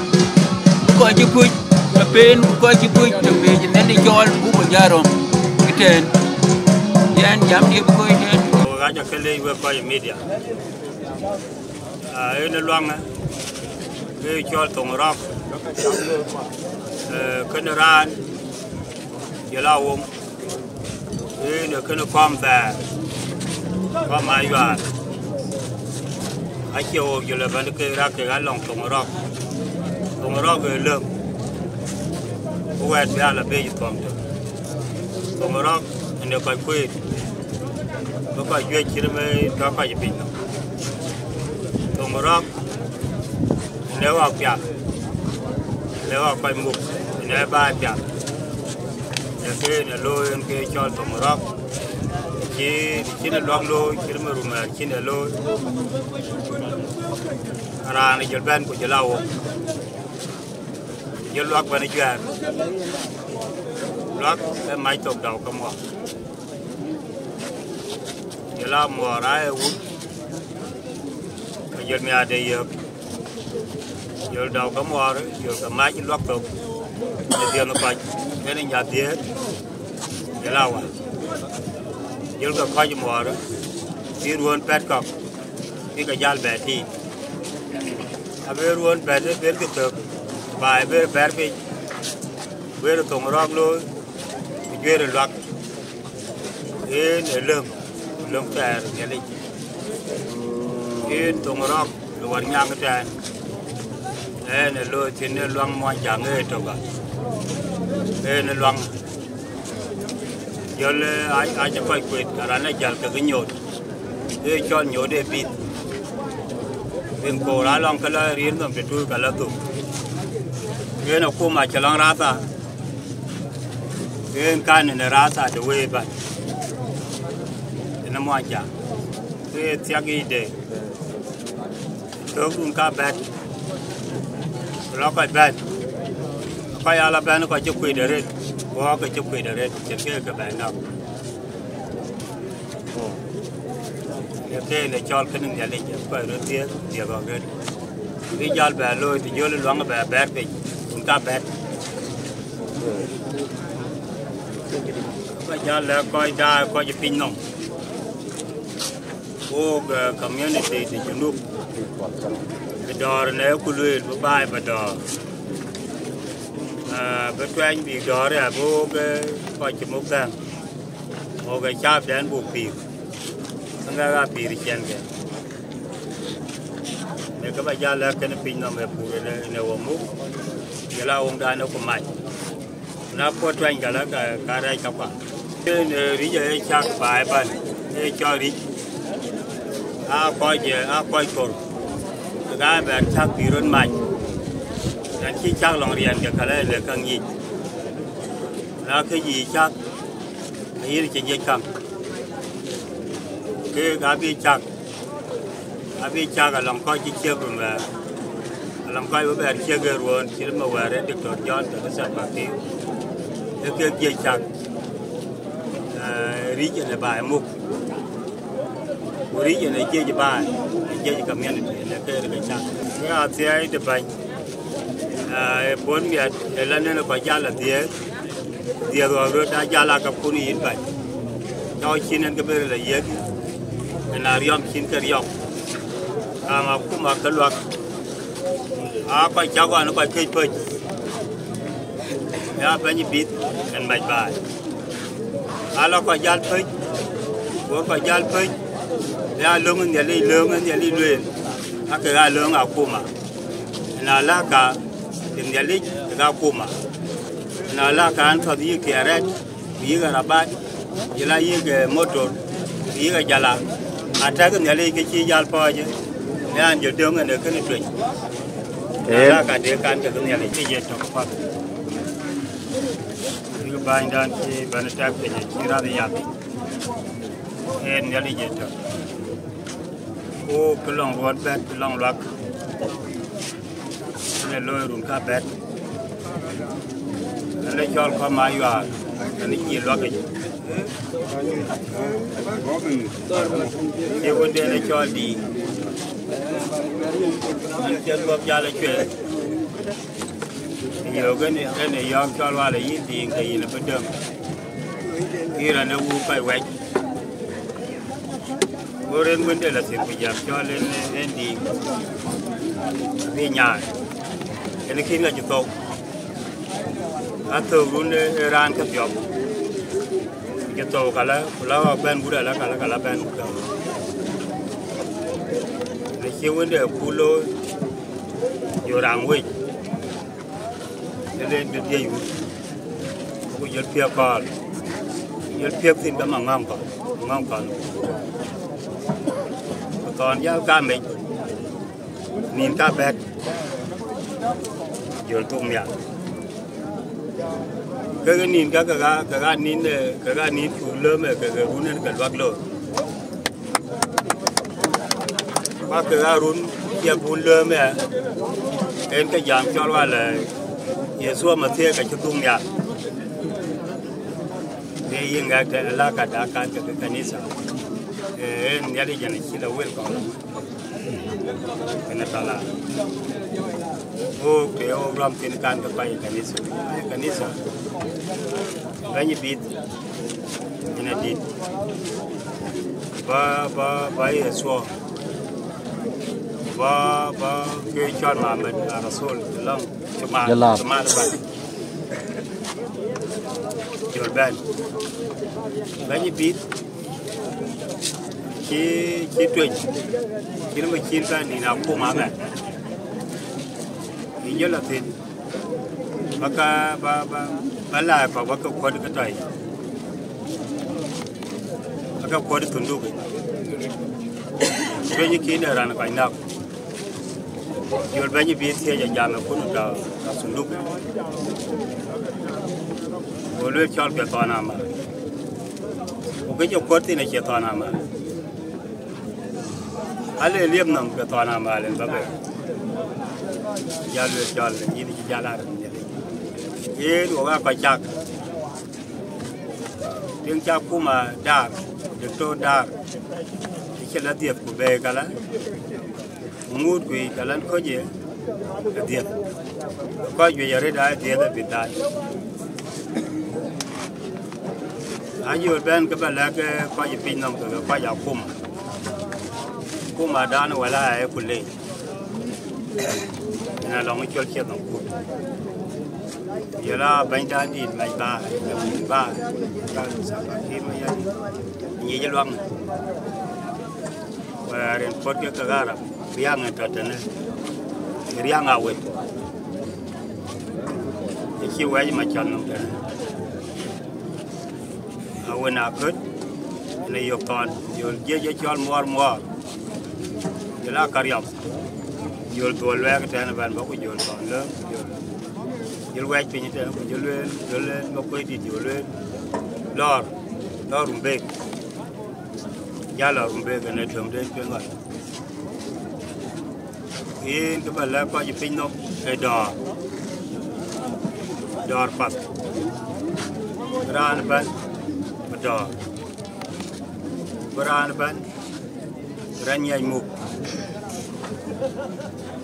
Bï kɔc cï kuc, ke peen, ku kɔc cï kuc, ke pec, ënɛn ë cɔɔl, buk bï jä rɔ̈m ëtɛ̈ɛ̈n. Yɛn jam diëp kɔc tɛ̈ɛ̈n. Ku ɣac akë leec wek kɔc ë media. Aa, en ë luaŋë, ke cɔl thoŋ rɔ̈k, ee, kënë raan, jɔl a wom, en ë kënë kɔm thɛɛr. Kɔc ma yuaar, acie wok jɔl ë bɛ̈n ke rak kek alɔŋ thoŋ rɔ̈k. Thoŋ rɔ̈k ë lëŋ, ku wɛ̈ɛ̈t bï ala bec thuɔm tök. Thoŋ rɔ̈k ënë kɔc kueet, bï kɔc juëc cït ëmë tɔ̈ kɔc ë piny nɔm. Thoŋ rɔ̈k ënë ɣɔ̈k piath, ënë ɣɔ̈k kɔc muk, ënë baai piath. Ee kënë looi en ke cɔl thoŋ rɔ̈k. Cï, cïn ë luak looi, cït ëmë rumɛɛr cïn ë looi. Raan ë jɔl bɛ̈n ku jɔl a wok, jɔl luak bɛ̈n ë juɛ̈ɛ̈r. Luak ë mac thok dau ke muɔɔr. Jɔl a muɔɔr aa ë wut, ke jɔl miaatde yök. Jɔl dau ke muɔɔr, jɔl ke mac luak thok, ë dhiënh kɔc, en ë nya dhiëëth, jɔl a wäl. Jɔl ke kɔc muɔɔr, bï ruɔ̈ɔ̈n pɛ̈t kɔ̈k, bï ke jäl bɛ tiit. Abï ruɔ̈ɔ̈n pɛ̈t ë bɛ̈n ke thök, baai bï bɛ̈r piny, bï thoŋ rɔ̈k looi, ku juëër ë luak. Yen ë lëŋ, lëŋ thɛɛr Nhialic. Yen thoŋ rɔ̈k ë wär nyaŋ ëtɛ̈ɛ̈n. Yen ë looi thïn ë luaŋ muɔny jäŋ ë tök. Yen ë luaŋ. Jɔl ë, a, acï kɔc kuet, ka raan ë jäl kekë nyuɔɔth. Ë cɔl nyuɔɔth ë bith. Bïn koor alɔŋ ke lɔ riir nɔm të tuui ka lɔ thuk. Yen akuma cï lɔŋ ratha. Yen kan në ratha të wëi bän. Në muɔny jäŋ. Ke thiak yic de. Thök run ka bɛ̈t, ku lɔ kɔc bɛ̈n, kɔc ala bɛ̈n kɔc cï kuec arëët, ku ɣɔ̈k ke cï kuec arëët, cïn ke ke bɛ̈n nɔm. Ee kënë cɔl kënë Nhialic, kɔc röt dhiëëth, dhiëëth ɣɔ̈k röt. Bï jäl bɛ looi, të jɔl luaŋ bɛ bɛ̈ɛ̈r piny, run ka bɛ̈t. Kɔc jäl lɛ̈k kɔc daai, kɔc piny nɔm. Wok, eh, community de Junub, bï dɔ̈ɔ̈r në ku lueel bï baai bï dɔ̈ɔ̈r. Eh, bï tuɛny bï dɔ̈ɔ̈r ya, bï wok, eh, kɔc cï muk dhɛ̈ŋ. Wok, eh, caapdɛn buk pïïr. Aŋɛk aa pïïr ciɛɛŋkë. Në kë ba jäl lɛ̈k kënë piny nɔm ë pur në, në wo muk, jɔl a woŋdan ë ku mac. Na puɔ̈t tuany ka la ka, ka rɛɛc ka kuaŋ. Yen, eh, ric aye cak baai bän, ee cɔl ric. Aa kɔc, eh, aa kɔc kor. Ka bɛ̈n cak bï röt mac. Ɣɛn cï cak lɔŋ riɛnke ka la le ka ŋic. Na kë yï cak, ayï cï jiëc käŋ. Keek abï cak. Abï cak alɔŋ kɔc cï ciëk bï mɛ̈ɛ̈r, alɔŋ kɔc bï bɛ̈ɛ̈r ciëk ë ruɔ̈ɔ̈n cït ëmë wɛ̈ɛ̈r ë Doctor John ke Salva Kiir, ee kek jiëc cak, eh, region ë baai muk, ku region ë jiëc baai, ë jiëc community, ë keek ke cak. Ke athiɛɛi de bäny, eh, ë puɔ̈n miɛt, ë la nɛn ë kɔc jäl adhiëëth, dhiëëth ɣɔ̈k röt aa jäl aa ka kun yïn bäny. Tɔ̈ cïn en ke bï ril ayiëk, en a riɔm cïn ke riɔm. Kaam akuma ke luak, aa kɔc cak ɣɔn kɔc këc pöc, ya bɛ̈ny bïth en mac baai. Ala kɔc jäl pöc, wok kɔc jäl pöc, ya löŋ Nhialic, löŋ Nhialic lueel, ake ya löŋ akuma. Na la ka, Nhialic, ka akuma. Na la ka an, tɔ̈th yïk kiɛɛr rɛɛt, ku yïk arabat, jɔl a yïk, eh, motor, ku yïk ajala. Atɛ̈k Nhialic ke cï jäl pɔ̈ɔ̈c, ë an, jɔ döŋ en ë kënë tueny. Na la ka de kan ke Nhialic ke ye tök path. Yïk bänydan cï bɛ̈n tɛ̈k piny, cï rath yath. Ee Nhialic ye tök. Ku kë lɔŋ ruɔt bɛ̈t, kë lɔŋ luak. Ënë looi run ka bɛ̈t. Ënë cɔl kɔ̈m ayuaar, ënë cï luak yic. Cï wënden ë cɔl Diiŋ. Ënë cï luɔp jäl ë cueel. Yök ënë, ënë yɔ̈ɔ̈k cɔl wal ë yïn Diiŋ, ke yïn abï döŋ. Yïn raan ë wuk kɔc wɛc. Go rëër wënde lɔ thïn, ku jam cɔl en, en Diiŋ, abï nyaai. En kïn ka cï thou. Athök run ë raan ke thiɔ̈k. Cï thou kala, ku la wak bɛ̈n gut ala kala, kala bɛ̈n gut ala. Në cï wënde ku looi, jɔ raŋ wec, ë len jɔ diëc wut, ku jɔl piɛk kɔɔr, jɔl piɛk thïn ke maŋɔ̈ŋ kɔn, maŋɔ̈ŋ kɔn. Ku thɔn jäl kamec, nïn ka bɛ̈t, jɔl thuk nhial. Kekë nïn ka, keka, keka nïn, eh, keka nïn cuk lööm, eh, keke run en ke luak loor. Ku keka run ciɛk run lööm, eh, en ke jam cɔl wal, eh, Yecu Mathiak ka cï thuk nhial. Ee yen ŋɛk tɛ̈n la ka dak kan ke kanitha. Eh, en Nhialic yen acï la wel kɔn. Kënë tɔ̈ la. Wok ke wok rɔm thïn kan ke kɔc ë kanitha. Ë kanitha. Bɛ̈ny bïth. Yen adït. Ba, ba, ba ye thuɔɔu. Ba, ba ke cɔl Muhammad Rasul. Lɔŋ. Cuma, cuma ba. Jɔl bɛ̈n. Bɛ̈ny bïth. Cï, cï tueny, cïn bï cïn bɛ̈n nïn akuma mɛn. Ë jɔl la thïn, ba ka, ba, ba, ba la kɔ̈k ba ke kuɔ̈t ke tɔ̈ yic. Ba ke kuɔ̈t thunduk yic. Tueny kïn de raan kɔc näk. Jɔl bɛ̈ny bï thiëëc ajam ë kun tɔ̈, tɔ̈ thunduk yic. Go lueel cɔl ke thɔn amäl. Ku kë cï kuɔ̈t thïn acie thɔn amäl. Ale liep nɔm ke thɔn amäl en ba bei. Jal lueel cɔl, yïn cï jal arëët Nhialic. Yen wok aa kɔc cak. Tiŋ cak kuma daar, diktor daar. Ë cï la dhiëth ku bɛ̈ɛ̈i kala. Ŋuut kuic ka lan kɔc ye, adhiëth. Kɔc juëc arëët aa dhiëth abï daai. Ajɔl bɛ̈n ke ba lɛ̈k, eh, kɔc ë piny nɔm kekë kɔc akuma. Kumadan wala aye ku leec. Yen alɔŋ cɔl ciɛth nɔm kut. Yela bɛ̈nydan dït mac ba, ba, ba, Salva Kiir Mayardit. Nyic luaŋ. Wɛ̈ɛ̈r en puɔ̈t ke ke Arab, riaŋ en tɔ̈ tënë, riaŋ awet. Ë cï wɛ̈c macɔl nɔm tënë. Awen aköt, në yök thɔn, jɔl jiëc ë cɔl muɔɔr muɔɔr. Jɔl aa kariɔp, jɔl dhuɔl luɛɛk tɛ̈n ëbɛ̈n bɔ̈ ku jɔl thɔn lë, jɔl, jɔl wɛ̈c piny tɛ̈n ku jɔl lueel, jɔl lueel bä kuec dït jɔl lueel. Lɔɔr, lɔɔr Rumbek. Jal lɔɔr Rumbek ënë töŋden tueŋ ɣɔn. Yen kë ba lɛ̈k kɔc ë piny nɔm ë dɔ̈ɔ̈r, dɔ̈ɔ̈r path. Raan ëbɛ̈n bï dɔ̈ɔ̈r, bï raan ëbɛ̈n bï raan nyiɛc muk.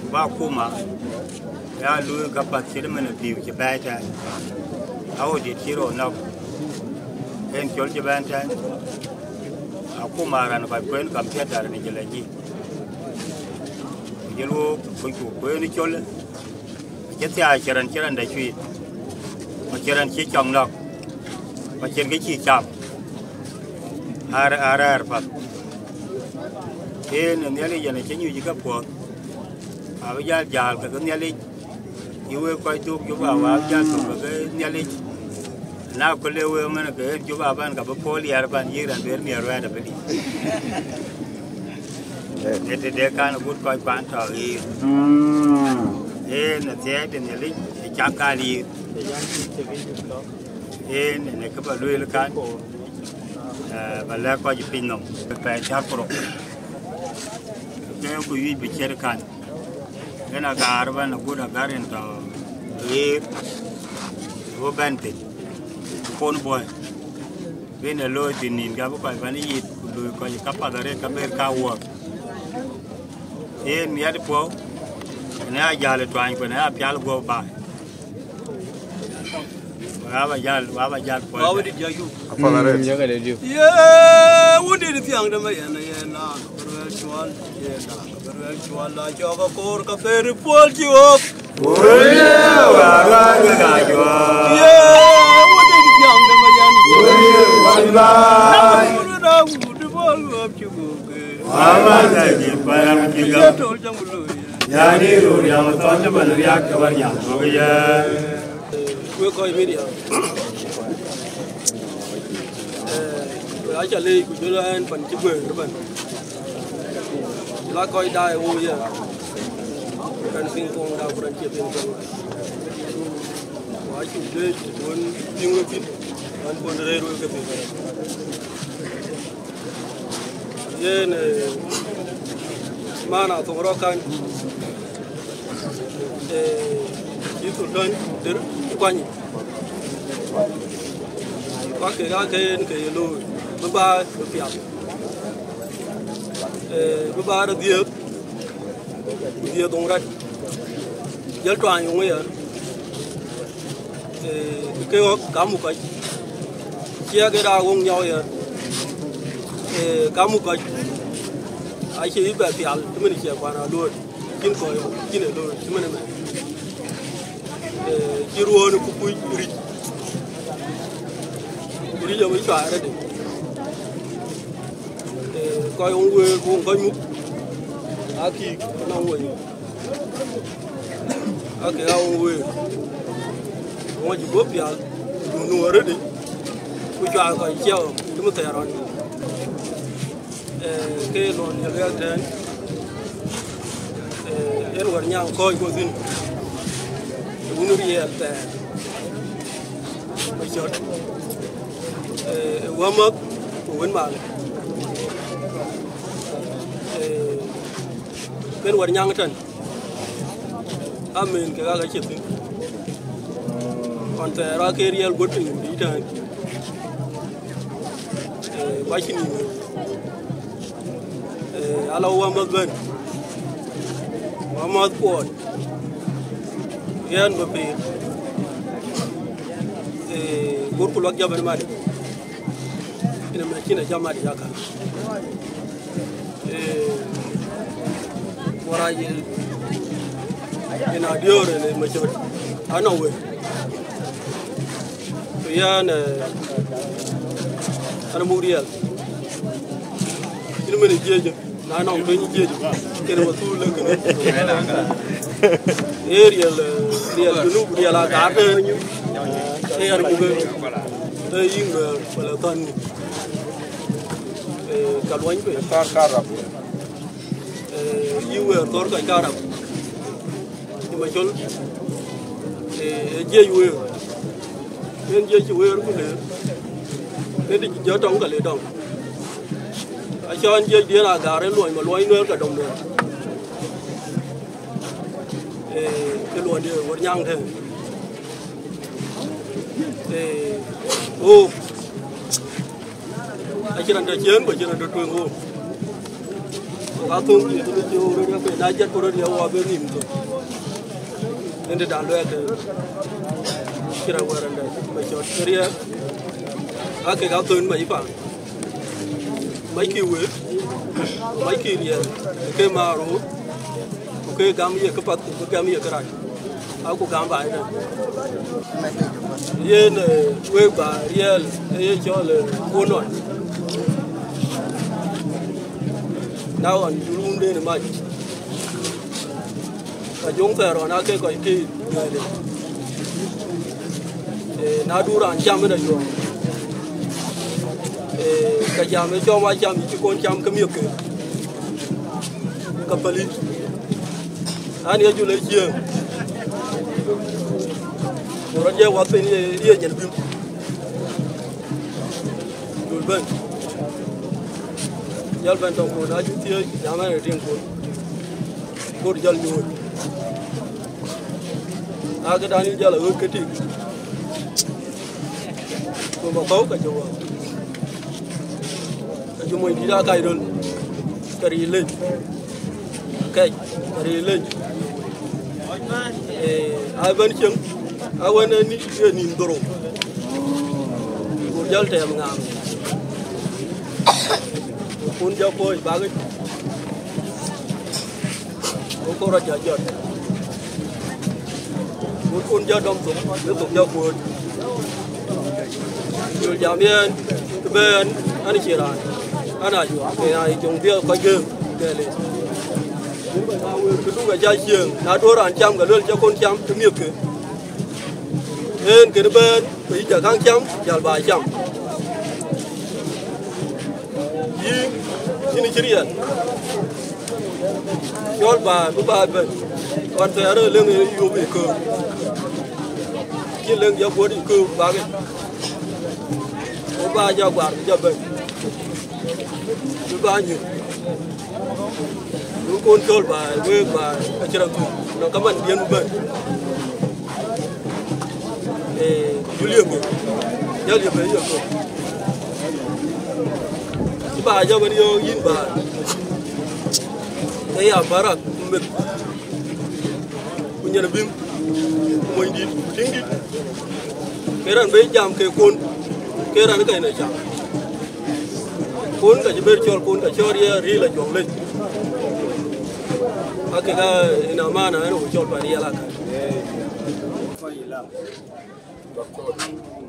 Ku ba akuma ya luui ka path cït ëmën ë pïu cï bɛ̈ɛ̈i tɛ̈ɛ̈n. Aɣo dït cï rot nɔ̈k, en col cï bɛ̈n tɛ̈ɛ̈n. Akuma raan kɔc kueen computer në jël ajï. Ku jël wok kucku kueen col, acï thiaai cï raan cï raan dɛ cuiit, ku cï raan cï cɔŋ nɔ̈k, ku cïn kë cï cam. Ar, ar, ar path. Yen ë Nhialic yen acï nyuc ë kepuɔ̈th, abï jäl jäl kekë Nhialic. Yï wek kɔc dhuk Juba, wä jäl thök kekë Nhialic. Na ku le wek mɛn ke ɣet Juba bän, ka bï puɔl yɛr bän, yïk raan duëër miɛt ruɛɛt abï dït. Ë tëde kan agut kɔc kuan tɔ̈ ɣiir. Yen ë thiɛɛi de Nhialic ë cak ka liir. Yen ë kë ba lueel kan, eh, ba lɛ̈k kɔc piny nɔm. Pɛɛi cak ku rou. Ke ku yuic bï ciɛt kan. Yen agaar ëbɛ̈n agut agaar en tɔ̈ ɣiir, bï bɛ̈n thïn, kon buɔi, bï në looi thïn nïn, ka bï kɔc bɛ̈n yith, ku luui kɔc kapath arëët ka ber ka wuɔ̈ɔ̈k. Yen miɛt puɔ̈u, ënë ajäl ë tuany, ku ënë apial guɔ̈p baai. Wä ba jäl, wä ba jäl puɔl. Wä wä dït jɔ yuk. Apath arëët. Ye wundït thiaŋ de ma yen, yen na ka bï ruɛl cuɔl, yen na ka bï ruɛl cuɔl, la cɔk akoor ka pɛɛr puɔl cï ɣɔ̈k. Wëë, wä ruɛl ke ka cuɔl. Ye wundït thiaŋ de ma yen. Yani, röör yam thɔn cï man riak ke wär nyam thok yɛn. Wek kɔc media, eh, wek aca leec ku jɔl ɛn pan cï guëër ëbɛ̈n. La kɔc daai wok yɛn, raan piŋ thoŋda ku raan cie piŋ thoŋda. Ku acuk leec wën piŋ wek thïn, an, kuɔn rëër wek ke thïn. Yen, eh, man a thoŋ rɔt kan, eh, cï Sultan Dër kuany. Ka kek aa ke yen ke ye looi, bï baai bï piath, eh, bï baai rɔt dhiëëth, ku dhiëëth dhoŋ rɛt, jɔl tuany yöŋ ëya. Eh, ke ɣɔ̈k ka muk kɔc, ciɛk ë raak ɣöŋ nyɔu ëya. Eh, ka muk kɔc, acie bï bɛ pial cïmën ciɛk kuan aluööt, cïn kɔc ɣɔ̈k, cïn ë looi cïmën ëmɛn. Eh, cï ruöön ë kukuc ric, ric ë bï cuaar rëdï. Eh, kɔc ɣöŋ wëër, ɣöŋ kɔc muk, akï nɔŋ wëny. Ake ɣa wëër, ŋuɔc bï guɔ̈p pial, du nu arëdï, ku cuaar kɔc ciɛɛu cï mïthɛɛr ɣɔn. Eh, ke lon ye luɛɛl tɛ̈ɛ̈n, eh, yen wär nyaŋ kɔ̈ɔ̈c guɔ thïn, wun riɛɛl thɛɛr, macɔt, eh, wämäth ku wën mal. Eh, ken wär nyaŋ tɛ̈n, amën kek aa ke cï thïn. Ɣɔn thɛɛr aa ke riɛl guöt piny bï tɛ̈ɛ̈n, eh, ku acïn yïn. Eh, ala wämäth bɛ̈n, wämäth kuɔɔt, yɛn bï pïïr, eh, guöt ku luak jam ëmën. Ënë mɛn cïn ajam adï akan. Eh, warac, eh, yen adiöör ënë macöt anɔŋ wël. Ku yɛn, eh, an muk riɛl. Cïn mën ë jiëc, na nɔŋ piny jiëc, kënë ma thul lë kënë. Ee riɛl, eh, riɛl junub, riɛl agaar tëë. Ee yɛn muk, eh, yïŋ, eh, wala thɔn. Eh, ka luɔny bei. Thɔ̈r karap. Eh, yï wëër thɔ̈r kɔc karap. Cï macol, eh, eh, jiëc wëër. Yen jiëc cï wëër ku leer. Këdï jɔ tɔŋ ka le dɔm. Acɔn jiëc diën agaar ë luɔny ma luɔny nuɛɛr ka dɔm nuɛɛr. Eh, ke luɔnydiën wär nyaŋ tëë. Eh, ɣook. Acïn raan tɔ̈ ciëën, ku acïn raan tɔ̈ tueŋ ɣook. Ku ka thöŋ cï thöŋ cï ɣook röt, ku na jat ku röt ya wa bë nïm thöŋ. Ëndë dan luɛɛl tëë. Cïn raan wär raan dɛ̈, macɔt kë riɛɛk. Aa kek aa thöŋ mac paan. Mackï wëër, mackï riɛl, ke maar ɣook. Ku ke gam ye këpath, ku ke gam ye kërac. Aku gam baai tënë. Yen, eh, wek ba riɛl, eh, ye cɔl, eh, wun nɔn. Na ɣɔn jurumden mac. Ka jöŋ thɛɛr ɣɔn ake kɔc ke duɛɛlë. Eh, na du raan cam ënë ayuɔɔk. Eh, ka jam ë cɔm a cam yï cï kon cam ke miëk ke. Ka päli. An, ye jul ë ciëëŋ. Ku rɔt ye wath piny ye, ye nyin bïm. Jul bɛ̈n. Jɔl bɛ̈n tɔŋ kun, acï thiëëc, jam ɛn ë tiŋ kun. Kur jɔl nyuööc. Na këdan yï jɔl aɣööt ke tik. Ku bä kɔ̈u ka jɔ wäär. Ka jɔ mony dït aa kac röl. Ka ril lec. Kɛc, ka ril lec. Eh, aa bɛ̈n cieŋ. Aa wën ë ni, ë nïn dhorou. Ku jɔl tɛɛm ŋaam. Ku kun jɔ kuööc bak yic. Ku kɔn rɔt jɔ jɔt. Ku kun jɔ dɔm thok, bï thok jɔ kuööc. Jol jam yen, të bɛ̈n, an, cie raan, an, a juak, ke ya joŋ dhiëëth kɔc gëëm, ke le. Këdu ka jal cieŋ, na duɔ̈r raan cam, ke luel cä kon cam, të miëthkë. Yen kënë bɛ̈n, ke yï jal kaŋ cam, jal ba cam. Yïn, yïn cï riɛl. Cɔl ba, bï ba bɛ̈n. Ɣɔn thɛɛr ë leŋ ë yop ë köök. Cï leŋ jɔ buɔt ë köök bak ë. Ku ba jɔ guar bï jɔ bɛ̈n. Bï ba nyuc. Bï kon cɔl ba, wek ba, acï rɔt thuk. Nɔŋ ka man diɛ̈n bï bɛ̈n. Eh, Juliet, ya liep ya ko. Ba ja ban yo yin ba. Eh, ya barak mit. Ku nyan bim. Mo indi, ting di. Ke raan be jam ke kon. Ke raan ka ina jam. Kon ka jiber chol kon ka chor ye ri la jong le. Ake ka ina mana eno chol ba ri la ka.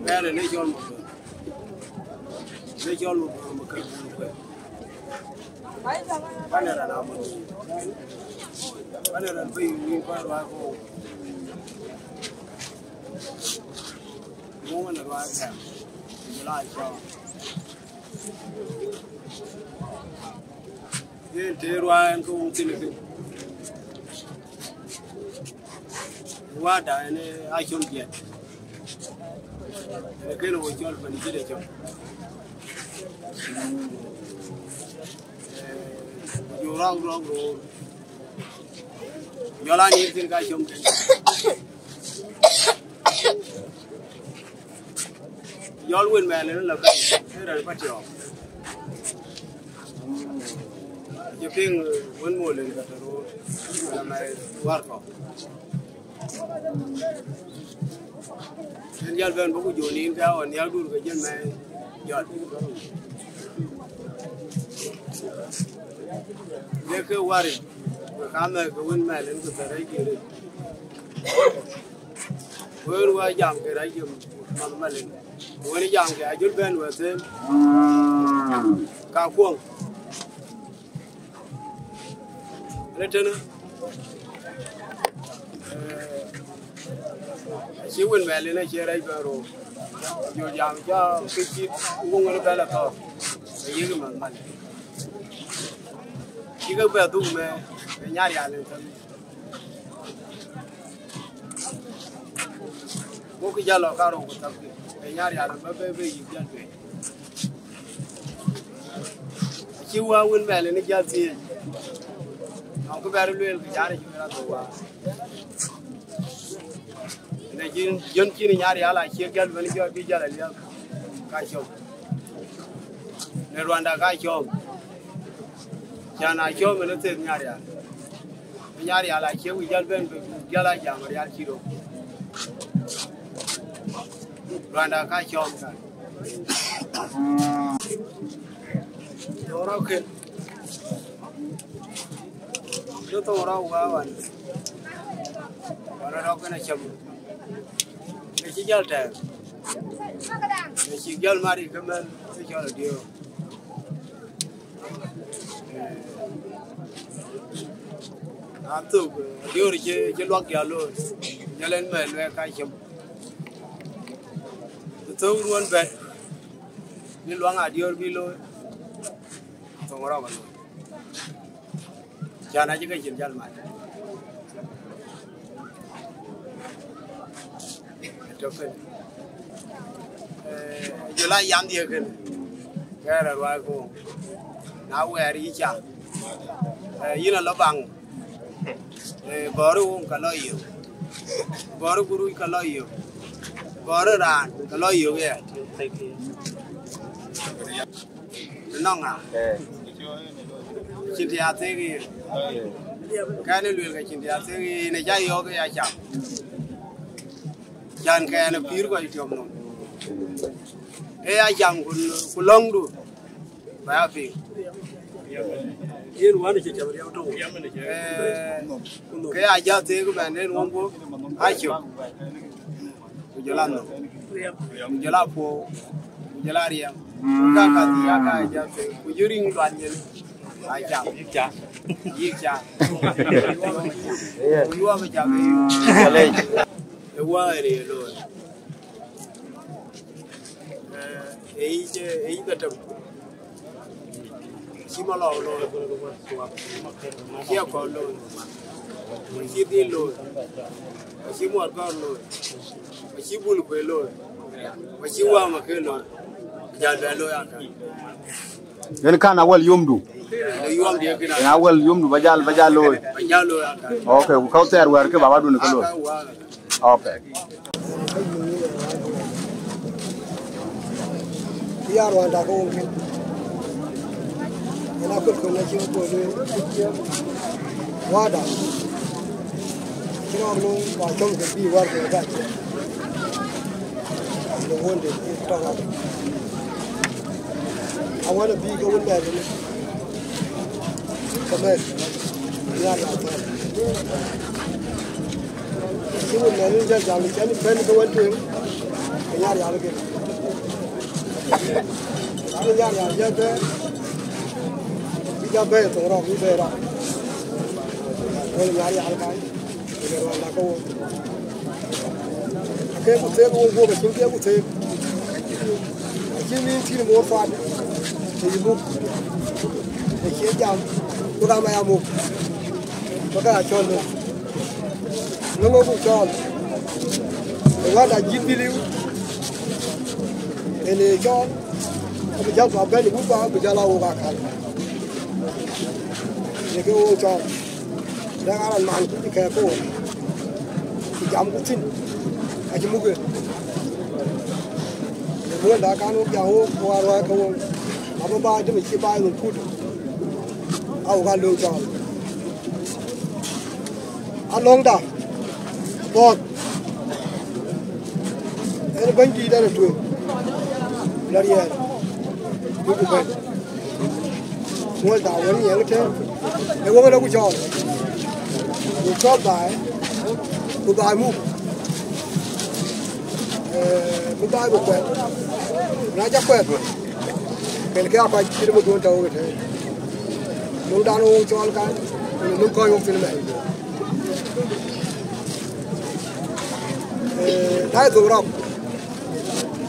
Bɛ̈ɛ̈r ë në cɔl Mabor, në cɔl Mabor Makar Bun Kuɛth. Bän ë raan amɔ̈l, bän ë raan bɛ̈i wïïr kɔc ruääi kɔ̈u. Ŋuɔ̈ŋ ë ruääi gɛ̈m, ku jɔl aa cɔɔl. Yen të ruääi ɛn ke wun thïn ë kën. Wada ɛn ë acɔl jiɛt. Ɛn ë kën wo cɔl bɛ̈n cït ë cɔl. Ku jɔ rɔ̈k rɔ̈k roor. Jɔl an yïn thïn ka com kën. Jɔl wën mɛɛn ënë la bɛ̈n, ë rɛ̈n Patiɔɔk. Cï piŋ wën mol ën ka të roor, la mɛi wär kɔ̈k. Ën jäl bɛ̈n bɔ̈ ku jɔ nin ka ɣɔn nhiäk dur ke jël mɛi jɔt. Lek ke wär, ke ka mɛ̈k ke wën mɛɛn ën ku thɛ̈r rɛ̈c dïïr. Wëër wä jam ke rɛ̈c ke manh Malin. Wën jam ke ajul bɛ̈n wä them. Ka kuɔŋ. Ënë tënë, eh, acï wën mɛl ënë acie rɛc bɛ̈n rou. Jɔl jam cä ke cït wöŋ ënë bɛ̈n la thɔ̈ɔ̈k. Ayïk manh Malin. Cï ke bɛ dhuk mɛ, ë nyar yal ënë thɛm. Wok jal lɔ karou ku thapkï, ë nyar yal ba be be yïk jal tueŋ. Acï wä wën mɛl ënë jal thiëëc. Nɔŋ kë bɛ̈r lueel kë jal cï wën athou wä. Në jin jön cïn nyar yal acie jal bɛ̈n jɔ bï jal aliäk ka cɔm. Në ruanda ka cɔm. Can a cɔm ënë theth nyar yal. Nyar yal acie wic jal bɛ̈n bï jal a jam rial cï rou. Ruanda ka cɔm ka. Thou rɔ̈k kën. Dë thou rɔ̈k wä wan. Wan rɔ̈k kën acäm. Ë cï jal tɛɛr. Ë cï jal mari ke mɛn ë cɔl adiöör. Athök, diöör cï, cï luak dial looi, jɔl en mɛn luɛɛk ka cïm. Thök ruɔn bɛ̈n, bï luaŋ adiöör bï looi, thöŋ rɔ̈k looi. Can acï ke cïn jal mat. Tök kënë. Eh, jɔl a yam diëk kënë. Kɛɛr a ruääi koŋ. Na wɛɛr yï ca. Eh, yïn a lɔ baŋ. Eh, gɔ̈ɔ̈rë woŋ ka lɔ yök. Gɔ̈ɔ̈rë guruc ka lɔ yök. Gɔ̈ɔ̈rë raan ka lɔ yök ya. Nɔŋ ŋa? Cïn të ya thek yen. Kɛn ë luel ke cïn të ya thek yen, ë ca yɔ̈ɔ̈k ë ya cam. Can kɛn ë pïïr kɔc tiɔm nɔm. Ë ya cam ku, ku lɔ̈ŋdu, ba ya piŋ. Yen wän cï cam riɛm tɔ̈u. Eh, ke ya ja thek bɛ̈n en wän bɔ̈, a cök. Ku jɔl a nɔm. Ku jɔl a puɔ̈u. Jɔl a riɛm. Ka ka dhil ya ka jam. Ku jɔ riŋ lual nyin. A jam. Yik ca. Yik ca. Ku yuɔp ca ke yuk. Ë wä ë rëër looi. Ee yic, ee yic ka tem. Cï Malɔu looi. Cï Akɔl looi. Cï Dhil looi. Cï Muɔrkɔ̈r looi. Cï Bul Kuei looi. Cï Wama ke looi. Jal bɛ looi akan. Yen kan awal yomdu. Ë yom dië kina. Yen awal yomdu ba jal, ba jal looi. Ba jal looi akan. Okay, ku kɔc thɛɛr wɛ̈ɛ̈r ke baba dun ke looi. Aka wä. Okay. Ya ruanda ko won ken. Ena kul ko na chin ko le. Wada. Kina lo wa chom ke bi war ko da. Lo wonde to ga. I want to be going there. Kamen. Ya la ta. Cï wun mɛn jal jam cɛn bɛ̈n ke wën tueŋ, ke nyar yal ke. Cï nyar yal jal bɛ̈n, bï jal bɛ̈n thoŋ rɔk, bï bɛ̈n rɔk. Wën nyar yal kan, ke ruanda ke wun. Ake ku theek wun guɔ̈p acïn ke ku theek. Acïn min cïn moor fat, ke yï muk. Ke cie jam, ku ram aya muk. Ku ka ya cɔl muk. Në ŋö buk cɔɔl, ë wanda jït bï liu, en ee cɔɔl, abï jäl ba bɛ̈n ë wut ba, bï jäl a wok akäl. Ye ke wok cɔɔl, dɛk aran man ku kɛɛk ke wok, ku jam ku thïn, acï muk en. Ë wënda kan wok jam wok, wok aruääi ke wok, abï baai dïm cï baai nhom kut, a wok a löŋ cɔɔl. Alɔŋda, bɔ̈th, en bɛ̈nydït en ë tueŋ, la riɛɛl, duku bɛ̈n. Muɔl da wën yɛn tɛ̈n, ë wëŋ ë ku cɔɔl, ku cɔɔl baai, ku baai muk, ee, ku baai ku kuɛth, na ca kuɛth. Ken ke akɔc cït mëduön tɔ̈u ëtëë. Löŋdan wok cɔɔl kan, ku löŋ kɔc wok thïn mɛn. Ee, na ye thok rɔk,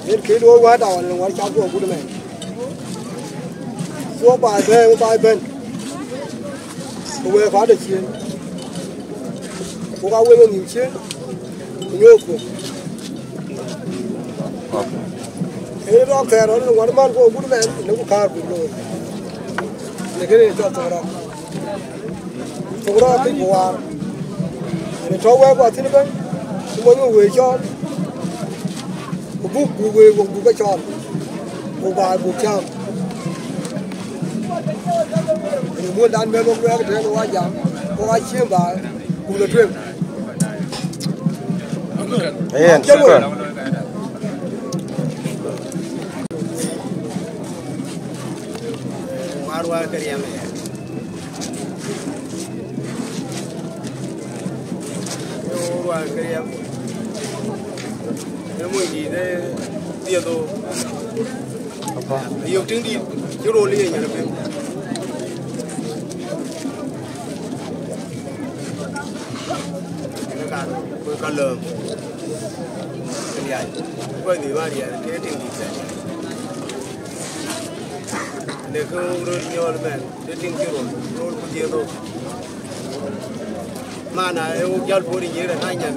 yen kë luɔi wääda ɣɔn, ɣɔn ca guɔ gut mɛn. Cuɔ baai bɛ̈n, baai bɛ̈n. Ku wëëk kuat ë ciëën. Ku ka wëëk ë nhïïm ciëën. Ku nyoothku. Ee rɔɔk thɛɛr rɔt ë ŋuɔt man ku agut mɛn, në ku kaar ku looi. Në kënë cɔl thok rɔɔk. Thok rɔɔk këc ku waar. Në tɔ̈u wɛɛk ku athïn ëbɛ̈n, ku mony we wëi cɔɔl. Ku buk, buk wëi, buk, buk ke cɔɔl. Ku baai buk cääm. Në muɔ̈ldan bɛ̈n wok luɛɛk tëën wok aa jam, wok aa cieŋ baai, ku lɔ tueŋ. Yen, shukran. War war ke riɛm aya. Yo, war ke riɛm. Ë mony dït ë dhiëth o. Yok tiŋ dït cï rol ye nyan piny. Ka, ka lëëm. Riac. Kɔc dhil bä riɛl ke tiŋ dït bɛ̈n. Në ke wok röt nyɔɔl bɛ̈n, të tiŋ cï rol, rol ku dhiëth o. Mana ë wok jäl puɔ̈r ë nyïïr ë na nyan,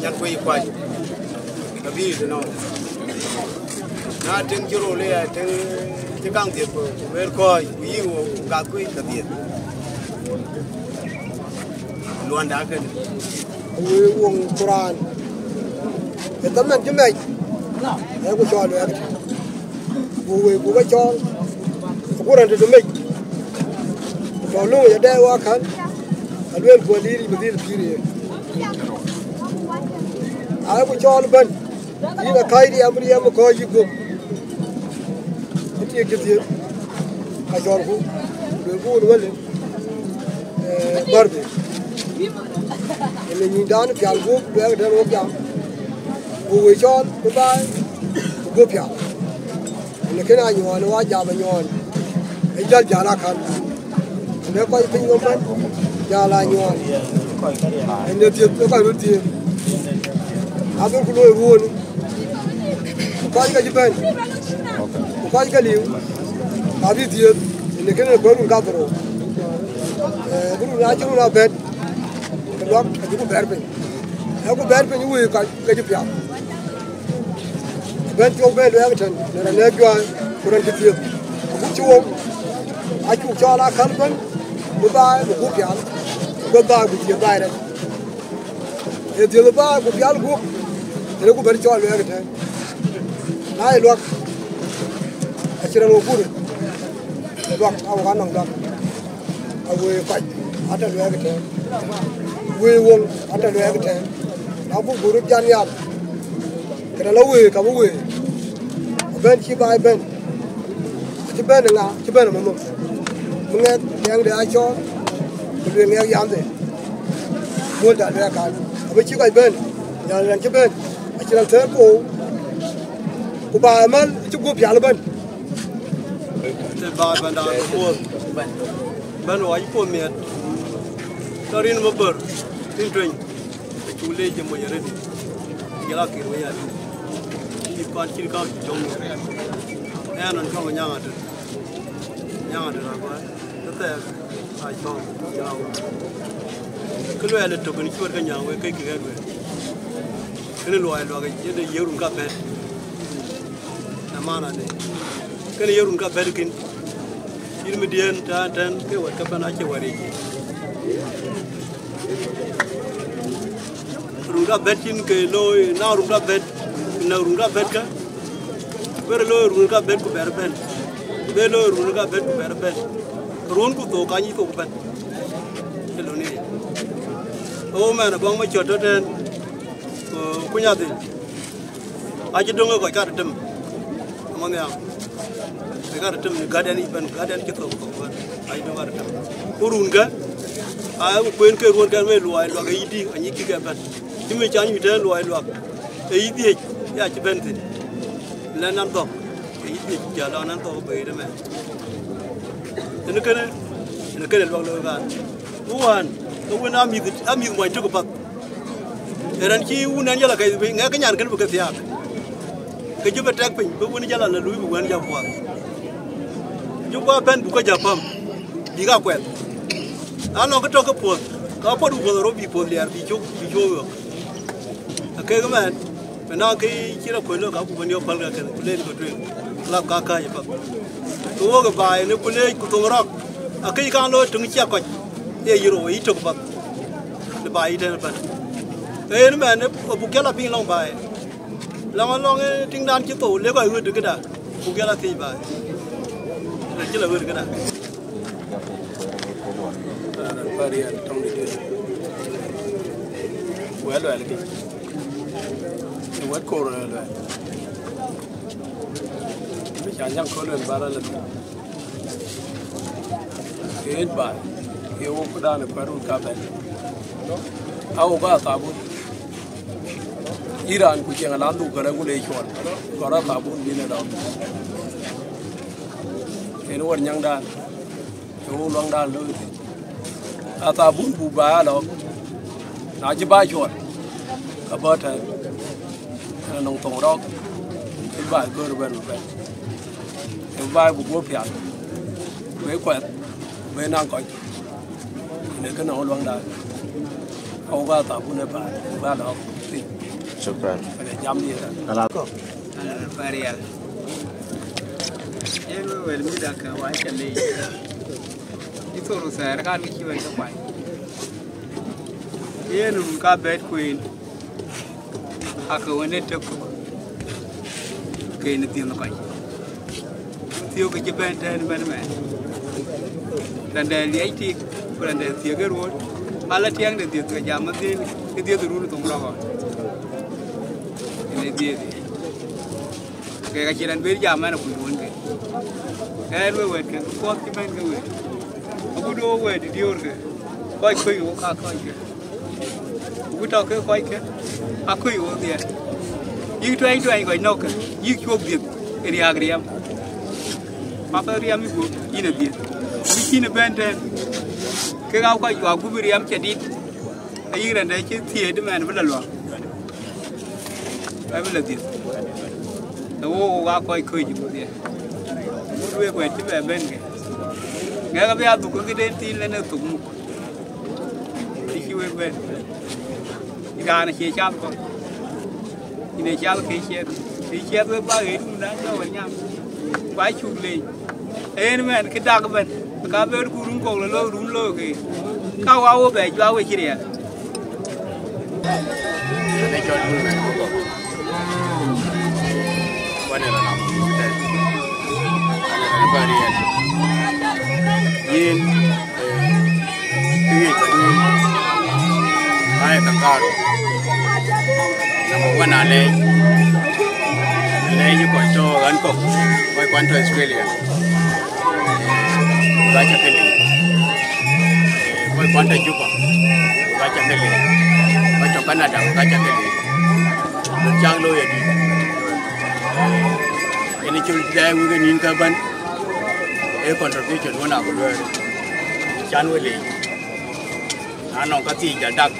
nyan kuec kuac. Ka bï tënɔɔnë. Na tiŋ cï rol ë ya tiŋ cï kaŋ dhiëth ku, ku lueel kɔ̈ɔ̈c, ku yïk wok, ku gath kuec ka dhiëth. Luɔnda kënë. Wëi woŋ ku raan. Ë thaman cï mɛc, ee ku cɔɔl wɛ̈ɛ̈t. Ku wëi ku ke cɔɔl, ku raan tëde mec. Ku tɔ löŋ ë dɛɛi wakan, alueel ku aliir bï dhil pïïr yen. Aa ku cɔɔl bɛ̈n, yïn akäc riɛm, riɛm ë kɔ̈ɔ̈c yï guöp. Ë tiëk cï dhiëëth, acɔlku, luelku wun wël, ee, bär bei. Ënë nyïndan pial guöp, luɛɛk tɛ̈n wok jam, ku wëi cɔɔl bï baai, ku guöp pial. Në kënë anyuɔɔn, wa jam anyuɔɔn, ë jäl jäl akan. Në kɔc piny nɔm bɛ̈n, jäl anyuɔɔn. Në dhiëth, ë kɔc röt dhiëëth. Adhil ku looi ruöönë. Ku kɔc ke cï bɛ̈n. Ku kɔc ke liu. Abï dhiëëth. Në kënë bï run kadhorou. Eh, bï run acï run abɛ̈t. Ke luak, abï ku bɛ̈ɛ̈r piny. Ë ku bɛ̈ɛ̈r piny wëi kɔc ke cï piath. Bɛ̈n cok bɛ̈n luɛɛk tɛ̈n, në raan lɛ̈k juäi, ku raan cï thiëëth. Agut cï wok, acuk cɔɔl akäl bɛ̈n, bï baai, bï gup pial, bï baai, bï dhiëëth baai rɛc. Ee dhiëëth baai, ku pial gup, ënë ku bɛ̈n cɔɔl luɛɛk tɛ̈n. Na ye luak, acïn raan wok guur, luak, awok anɔŋ luak. Awëi kɔc, atɔ̈ luɛɛk tɛ̈n. Wëi woŋ, atɔ̈ luɛɛk tɛ̈n. Na buk bï röt jat nhial, këdë la wëi, ka bï wëi. Abɛ̈n cï baai bɛ̈n. Acï bɛ̈n ë ŋa, acï bɛ̈n ë mɔ̈mɔ̈m. Bï ŋɛk tiɛŋde acɔɔl, ku lueel ŋɛk yamde. Muɔ̈lda luɛɛk kan. Abï cï kɔc bɛ̈n, nhial raan cï bɛ̈n. Acïn raan thɛɛr poou. Ku baai ëmɛn, acï guöp pial ëbɛ̈n. Të baai bɛ̈n da puɔ̈th. Bɛ̈n wɔ acï puɔ̈th miɛt. Tɔ̈ rin mabär, rin tueny. Acuk leec ë mony arëët. Jɔl akïr wei adï. Cït kɔn cït ka cɔŋ. Ɛn ɣɔn cɔŋ nyaŋ atër. Nyaŋ atër akuɛ̈ɛ̈r. Të thɛɛr, a cɔŋ, jɔl a wun. Kë luɛɛl ë tök kën cuöt ke nyaŋ wek ke kï ɣɛ̈t wek. Kënë luɔi luak yic, yede ye run ka bɛ̈t. Ë maana de. Kënë ye run ka bɛ̈t kïn. Cït mëdiën tɛ̈ɛ̈n tɛ̈n ke wɛ̈t ke bɛ̈n acie wɛ̈t yic. Run ka bɛ̈t cïn ke looi, na run ka bɛ̈t, na run ka bɛ̈t kä. Bërë looi run ka bɛ̈t ku bɛ̈r bɛ̈n. Bërë looi run ka bɛ̈t ku bɛ̈r bɛ̈n. Ruɔ̈n ku thok, ka nyic thok bɛ̈n. Ë lon yic. Ɣo mɛn agɔŋ macɔt tɔ̈ tɛ̈n. Ku kuny adhil. Acï döŋ ë kɔc kat tem. Amɔ̈n nhial. Ë kat tem në gat ɛn yic bɛ̈n, gat ɛn cï thok thok bɛ̈n. Acï döŋ kat tem. Ku run kë, aa, ku kueen ke ruɔ̈n kɛn wei luɔi luak ë yïdï, anyïk kï kɛ bɛ̈n. Cï mï cany mï tɛ̈ɛ̈n luɔi luak. Ë yï dhiëc, ya cï bɛ̈n thïn. Lɛ̈n an dhɔ̈k, ë yï dhiëc jäl an an dhɔ̈k bɛ̈i ëmɛn. Ënë kënë, ënë kënë luak looi kan. Ku wään, ke wën amïth, amïth muɔny tök ë path. Ë raan cï wun ɛn jɔl akɛc bei, ŋɛk ke nyan kënë bï ke thiaak. Ke jɔ bï tɛk piny, bï wun jɔl ala luui bï wën jɔ puɔth. Jɔ guɔ bɛ̈n buk ke jɔ päm, bïk akuɛth. Na nɔŋ kë tɔ̈ ke puɔth, ka puɔ̈t ku puɔth rɔt bï puɔth liɛɛr, bï cök, bï cök ɣɔ̈k. Akek ëmɛn, bï naŋ kë cï rɔt kuël lɔ, ka buk bɛ̈n yɔ̈k päl ke kënë, ku len ke tueŋ, lap ka kääc ë path. Ke wok ë baai në ku leec ku thoŋ rɔ̈k, akëc kaŋ looi töŋ cia kɔc, ee yï rou, ee yï tök path. Në baai yï tɛ̈n ëbɛ̈n. Ke yen ëmɛn, ë buk jɔl a piŋ lɔŋ baai. Lɔŋ, lɔŋ ë tiŋdan cï thou, lek kɔc ɣöt këda, buk jɔl a thiëc baai. Rɛc cï la ɣöt këda. Raan pa riɛl tɔŋ dït. Wɛ̈t luɛl kï. Ë wɛ̈t koor luɛl. Bï ca nyaŋ köl luɛl bä rɔt lɔ thïn. Ke ɣet baai, ke wok këdan ë kuɛ̈t run ka bɛ̈n. A wok aa thabun. Yïn raan ku ciɛŋ alan dhuk kärɛc ku le cuɔl. Kɔr aa thabun bïn ë lɔ. Yen wär nyaŋdan. Ë wok luaŋdan looi thïn. Athabun buk baai alɔ. Na cï baai cuɔl, ka bɔ̈ tɛ̈n. Ënë nɔŋ thoŋ rɔ̈k, cï baai gör bɛ̈n bɛ̈n. Ë baai buk guɔ pial. Bï kuɛth, bï naŋ kɔc. Ënë kë nɔŋ luaŋdan. Ka wok athabun ë baai, buk baai alɔ thïn. Shukran. Ënë jam diɛ̈. Ala. Ala pa riɛl. Yen we wël mïth akë wa cä leec. Yï thor thɛɛr kan kë cï wën ke kuany. Yen run ka bɛ̈t kueen. Akë wën ë tök tök. Ke në dhiënh kɔc. Thiök kë cï bɛ̈n tɛ̈n bɛ̈n mɛn. Rɛ̈n dɛ liɛc tik, ku rɛ̈n dɛ thiëk ë ruöt. Ala tiɛŋ de dhiëth ke jam ë dhiëth, ë dhiëth run thoŋ rɔ̈k ɣɔn. Yen ë dhiëth. Kek acïn raan bï jam ɛn akuc wënke. Ɛn we wɛ̈ɛ̈tke, kuɔth cï bɛ̈n ke wëët. Agut wok wɛ̈ɛ̈t diöörke, kɔc kuc wok aa kɔcke. Agut tɔ̈ ke kɔcke, akuc wok dhiɛl. Yïk tuɛny tuɛny kɔc nɔ̈kkë, yïk cuɔp dhiëth ë riääk riɛm. Papa riɛm ë gup, yïn adhiëth. Wïc yïn ëbɛ̈n tɛ̈n. Kek aa kɔc juak gup riɛm cï dït. Ayï rɛ̈nde cï thiëëc ëmɛn bï la luak. Abï la dhiëth. Ee wo, wo aa kɔc kɔ̈c ë gup dhiëth. Wut wek wɛ̈t cï bɛ bɛ̈n ke. Ŋɛk abï adhuk ke këden thïn lɛn ë thok muk. Të cï wek bɛ̈n. Raan acie cath kɔ̈k. Yïn ee cath ke ciɛth. Të ciɛth wek bä ɣet mum dan cɔk wek nyam. Ku acuk leec. Ee yen mɛn kë dak ëbɛ̈n. Ka bɛ̈ɛ̈r ku rum kɔ̈k lɔ lɔ rum lɔ ke. Ka wa wo bɛ juak we cï riɛl. Ënë cɔl dun mɛn ku kɔ̈k. Kuan ë rɔn abï tɛ̈n. Kuan ë rɔn abï riɛl. Yen, eh, kë ŋic ba lueel, aa ye ka kaarou. Number one, alɛɛc. Alɛɛc ë kɔc tɔ̈ ɣän kɔ̈k, kɔc kuan tɔ̈ Australia. Ku ka cä ke leec. Eh, kɔc kuan tɔ̈ Juba, ku ka cä ke leec. Kɔc tɔ̈ Canada, ku ka cä ke leec. Lon cak looi adït. Yen col dai wek ë nïn ke bän, ee contribution wën a ku luɛɛr, can we leec. Na nɔŋ ka thiëc jal dak,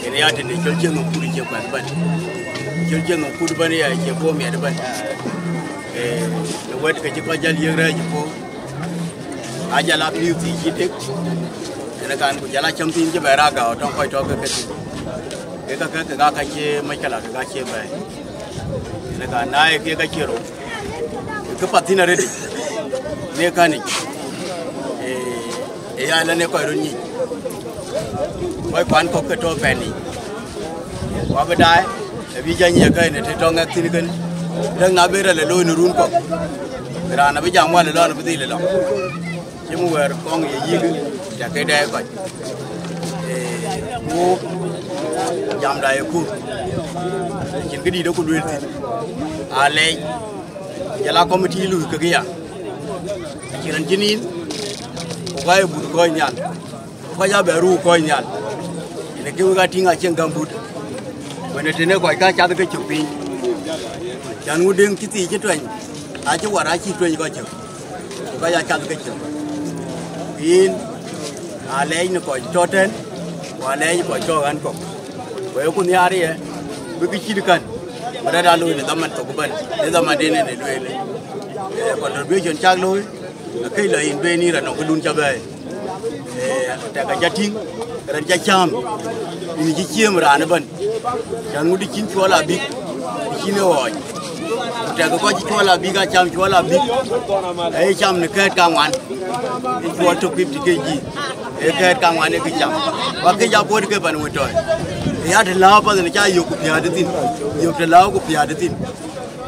yen ya tëde col cieŋ akut cie kuɛth bän. Col cieŋ akut bän ya cie bom miɛt bän. Eh, në wɛ̈t ke cï kɔc jäl yiëk rɛ̈ɛ̈c ë puɔ̈u. Ajal a pïu thiic cï dek, ënë kan ku jal a cäm thïn cï bɛ raak gäu tɔŋ kɔc tɔ̈ ke ke thïn. Ke ka ke, ke ka ka cie mɛckala, ke ka cie bɛ̈ɛ̈i. Ënë kan na ye ke ka cie rou, ke path thïn arëëtic, në kanic, ee, ee ya lɛ̈n ee kɔc röt nyic. Kɔc kuan kɔ̈k ke tɔ̈ pɛ̈n yic. Ku abï daai, abï jany ye kɛ̈n ë të tɔŋ ŋɛk thïn kën, rɛ̈k na bï rɛl ë looi në run kɔ̈k, raan abï jam wal ë lɔn abï dhil ë lɔŋ. Cï mu wɛ̈ɛ̈r kɔŋ ye yïk, tɛ̈ ke dɛɛi kɔc. Ee, wok, jamda ye kur. Cïn këdït ë ku lueel thïn. Alɛɛc, jɔl a committee lui kekë ya. Acïn raan cï nïn, ku ka ye but kɔc nhial. Kɔc abɛ ruu kɔc nhial. Yen ke wek a tïŋ acieŋ gäm but. Wën ë tënë kɔc ka cath ke cök piny. Cän ŋu deŋ cï thii cï tuɛny, acï war acï tuɛny kɔc cök. Ku kɔc a cath ke cök. Yïn, alɛɛc në kɔc tɔ̈ tɛ̈n, ku alɛɛc kɔc tɔ̈ ɣän kɔ̈k. Ku ee ku nhiaar ye, bï kë cït kän, bï rɛ̈t aa looi në dhaman thok ëbɛ̈n, në dhaman den en ë lueel. Eh, contribution cak looi, akëc lɔ yïn ben yïn rɛ̈t nɔŋ këdun ca bɛ̈ɛ̈i. Eh, tɛ̈k aca tïŋ, rɛ̈t ca cääm, yïn cï ciëm raan ëbɛ̈n. Cän ŋut cïn cuɔl abïk, cïn ë ɣɔɔc. Ku tɛ̈k kɔc cï cuɔl abïk, acam cuɔl abïk, ee cam në kɛ̈ɛ̈t kaŋuan. Ë cuɔl tök fifty K G, ee kɛ̈ɛ̈t kaŋuan ee kë cam. Ku akëc a puɔ̈t ke pan wën tɔ̈i. Ë ya të lääu path në ca yök ku piäät thïn, yök të lääu ku piäät thïn.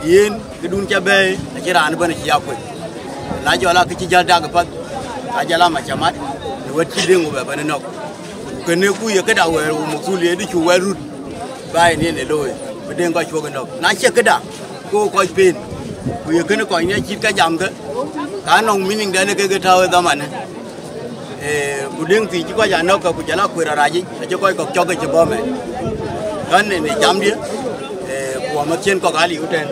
Yen, këdun ca bɛ̈ɛ̈i, acïn raan ëbɛ̈n acï ya kuec. Na jɔl a kë cï jäl dak ë path, ka jäl a macamat, në wɛ̈t cï deŋ ku bɛ bɛ̈n ë nɔ̈k. Ku kënë ku ye këda wɛ̈ɛ̈r, ku mukthul ye dï cu wɛ̈ɛ̈r rut, ba yen yen ë looi, bï deŋ kɔc cuɔ̈k ë nɔ̈k. Na cie këda, ku kɔc pen, ku ye kënë kɔc ŋiɛc cït ka jamkë, ka nɔŋ meaning dɛn ë kek ë tääu ë dhamanë. Eh, ku deŋ thii cï kɔc a nɔ̈k, ku jɔl a kueer arac yic, acï kɔc kɔ̈k cɔk ke cï bɔ̈ mɛn. Kän ë në jamdië, eh, ku amäthciën kɔ̈k aa liu tɛ̈n,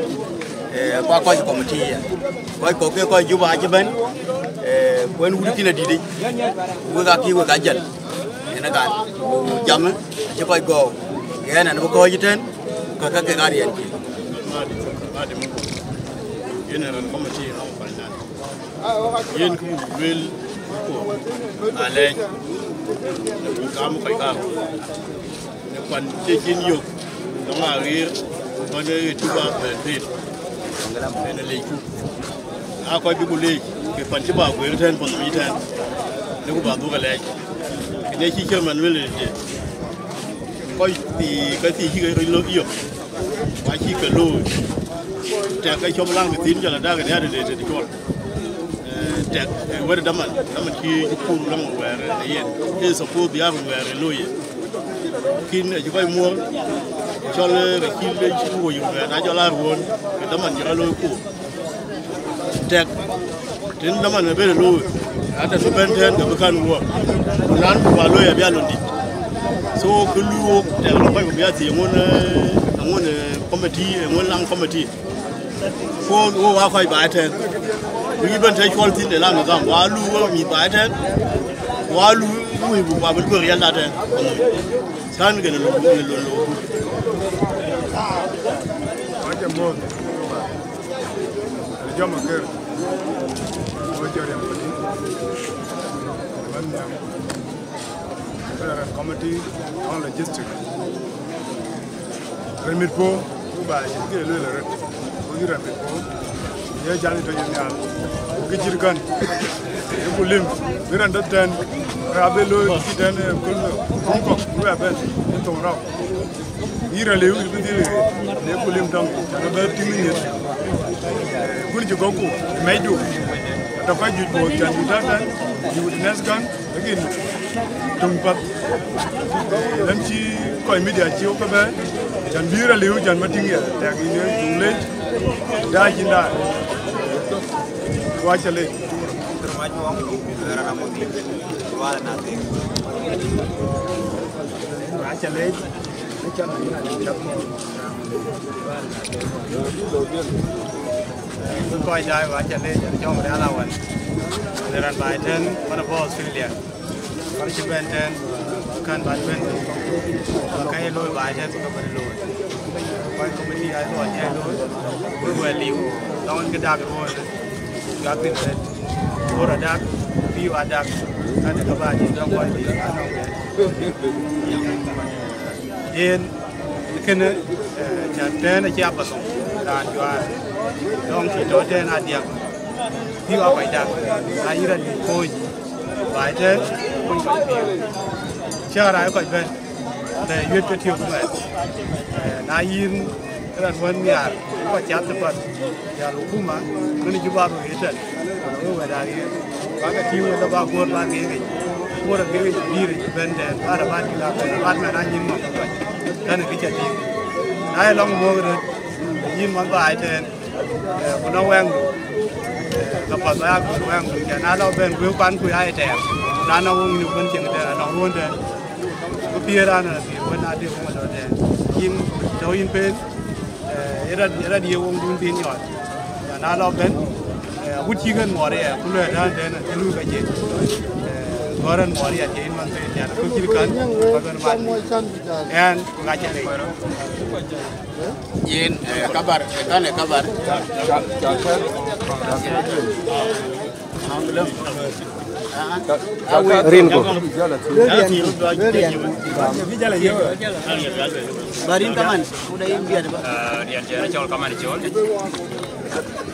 eh, ku aa kɔc committee ya. Kɔc kɔ̈k ke kɔc Juba acï bɛ̈n, eh, ku en wut kïn adït yic, ku wek akï wek ajäl. Yen ë kan, ku jamë acï kɔc gɔ̈ɔ̈u, yen ɛn bï kɔ̈ɔ̈c ëtɛ̈n, ku ka kek aa riɛnkiɛ̈. Yen ë raan committee nɔŋ finance. Yen kë wun lueel ku alɛɛc, në wun kam kɔc kaarou, në kuan cï cin yök, nɔŋ aɣeer, kɔn ë Juba bɛ̈n dhil, en ë leecku. Aa kɔc bï ku leec, ke pan cï bä guëër tɛ̈n pan nɔm yï tɛ̈n, në ku bä dhuk alɛɛc. Kënë cï chairman lueel ëdï, kɔc thii, kɔc thii cï ke röt lɔ yök, ku acï ke looi. Tɛ̈k ke cɔm laŋ ke thïn jɔl adak ënë adï de tëde cuɔl. Eh, tɛ̈k, eh, wɛ̈t daman, daman cï, cï kur laŋ wɛ̈ɛ̈r ë yen. Ee suppose bï a run wɛ̈ɛ̈r ë looi yen. Kïn acï kɔc muɔ̈ɔ̈r, cɔl, eh, ke cï le cï ku woi wɛ̈ɛ̈r, na jɔl a ruɔ̈ɔ̈n, ke daman jɔl a looi kur. Tɛ̈k, tën daman ë ben ë looi, ata bï bɛ̈n tɛ̈n ke bï kän wuɔ̈ɔ̈r. Ku nan ku bä looi abï a lon dït. So, kë luui wok, tɛ̈k lɔ kɔc ku bï a thii ŋun, eh, ŋun, eh, committee, eh, ŋun laŋ committee. Ku wo wa kɔc baai tɛ̈n. Ku yï bɛ̈n tɛ̈ cuɔl thïn de la nizam. Wa lu wo mïth baai tɛ̈n. Wa lu wëi bu wa bï luɔ̈k riɛlda tɛ̈n. Kän kënë lon, kënë lon lon. Wacha moth. Jama ker. Wacha riam padi. Man nyam. Federal Committee on Logistics. Rɛn mit puɔ̈u, ku ba cïn kë lueel arëët. Ku yï rɛn mit puɔ̈u, ye jal tɔ̈ yen nhial. Ku kë cït kän, ye ku lim, bï rɛn dɔ̈th tɛ̈n, raan bï looi kë cït tɛ̈n, eh, köl, köl kɔ̈k, ku bɛ bɛ̈n, ë thoŋ rɔ̈u. Yï rɛn liu, yï bï dhil ɣet, ye ku lim tɔŋ, cän bï tïŋ nyin. Eh, kun cï gɔ̈kku, ë mɛcdu, atɔ̈ kɔc juëc both, cän bï tɔ̈ tɛ̈n, bï witness kän, Lakin töŋ path, lɛm cï kɔc media cï wok ke bɛ̈ɛ̈i, cän bï rɔt liu, cän bä tïŋ ya, tɛ̈k yïn ë töŋ lec, daai cïn daai. Ku acä lec. Acä lec. Kɔc daai, ku acä lec, jɔŋ rial awän. Në rɛn baai tɛ̈n, man abɔ̈ Australia. Kɔc cï bɛ̈n tɛ̈n, kän bä bɛ̈n, ka ye looi baai tɛ̈n, ka bä looi. Kɔc committee aa luɔi cï looi, wek wɛ̈t liu, lɔŋ kë dak ruɔ̈ɔ̈n, yak thïn tɛ̈n. Bor adak, pïu adak, kän ka bä cï dɔ̈ŋ kɔc liu, anɔŋ kɛ. Yen, kënë, eh, cän tɛ̈n acï apathou, raan juaar, dɔŋ cï tɔ̈ tɛ̈n adiäk, pïu aa kɔc dak, na yïn rɛn yï kony, baai tɛ̈n, kony kɔc pïu. Cäär aa kɔc bɛ̈n, bɛ yuet ke tiök mɛn. Eh, na yïn rɛn wën nhiaar, kɔc cath ëpath, jäl hukuma, kënë cï bä röt ëtɛ̈n, wek wɛ̈t aa ɣeer. Bä ke tïŋ wek ke bä guöör bä geek yic, guöör ë geek yic dïïr yic bɛ̈n tɛ̈n, bä rɔt bä tïŋ abɛ̈n, bä mɛn aa nyin mɔ̈k kɔc, kän ë kë cä tïŋ. Na ye lɔŋ muɔ̈k röt, yïn mɔ̈th baai tɛ̈n, eh, ku nɔŋ wɛŋdu, eh, ka path bä yak wɛŋdu, cän na lɔ bɛ̈n guëëu kuanku aa ye tɛɛr, na nɔŋ weŋ yïn ë kuën cieŋ tɛ̈n, anɔŋ ruɔ̈ɔ̈n tɛ̈n. Ku piëër an, an, piëër wën adï ku wën tɔ̈ tɛ̈n. Yïn tɔ̈ yïn pen, eh, ë rɔt, ë rɔt ye weŋdun piŋ nyɔɔt. Cän na lɔ bɛ̈n, eh, agut cï kën muɔɔr ë, ku luɛɛl tɛ̈n tɛ̈n, ë luui ka ciëc. Eh, gɔ̈ɔ̈r ɛn muɔɔr ë, acie yïn man pen, cän ku cït kän, ka bɛ̈n mat. Ɛn, ku ka cä lec. Yen, eh, kabar, eh, kän ë kabar. Rin ku. Barin kaman, udah yïn biat ba. Ah, riɛn cɛ cɔl kaman cɔl.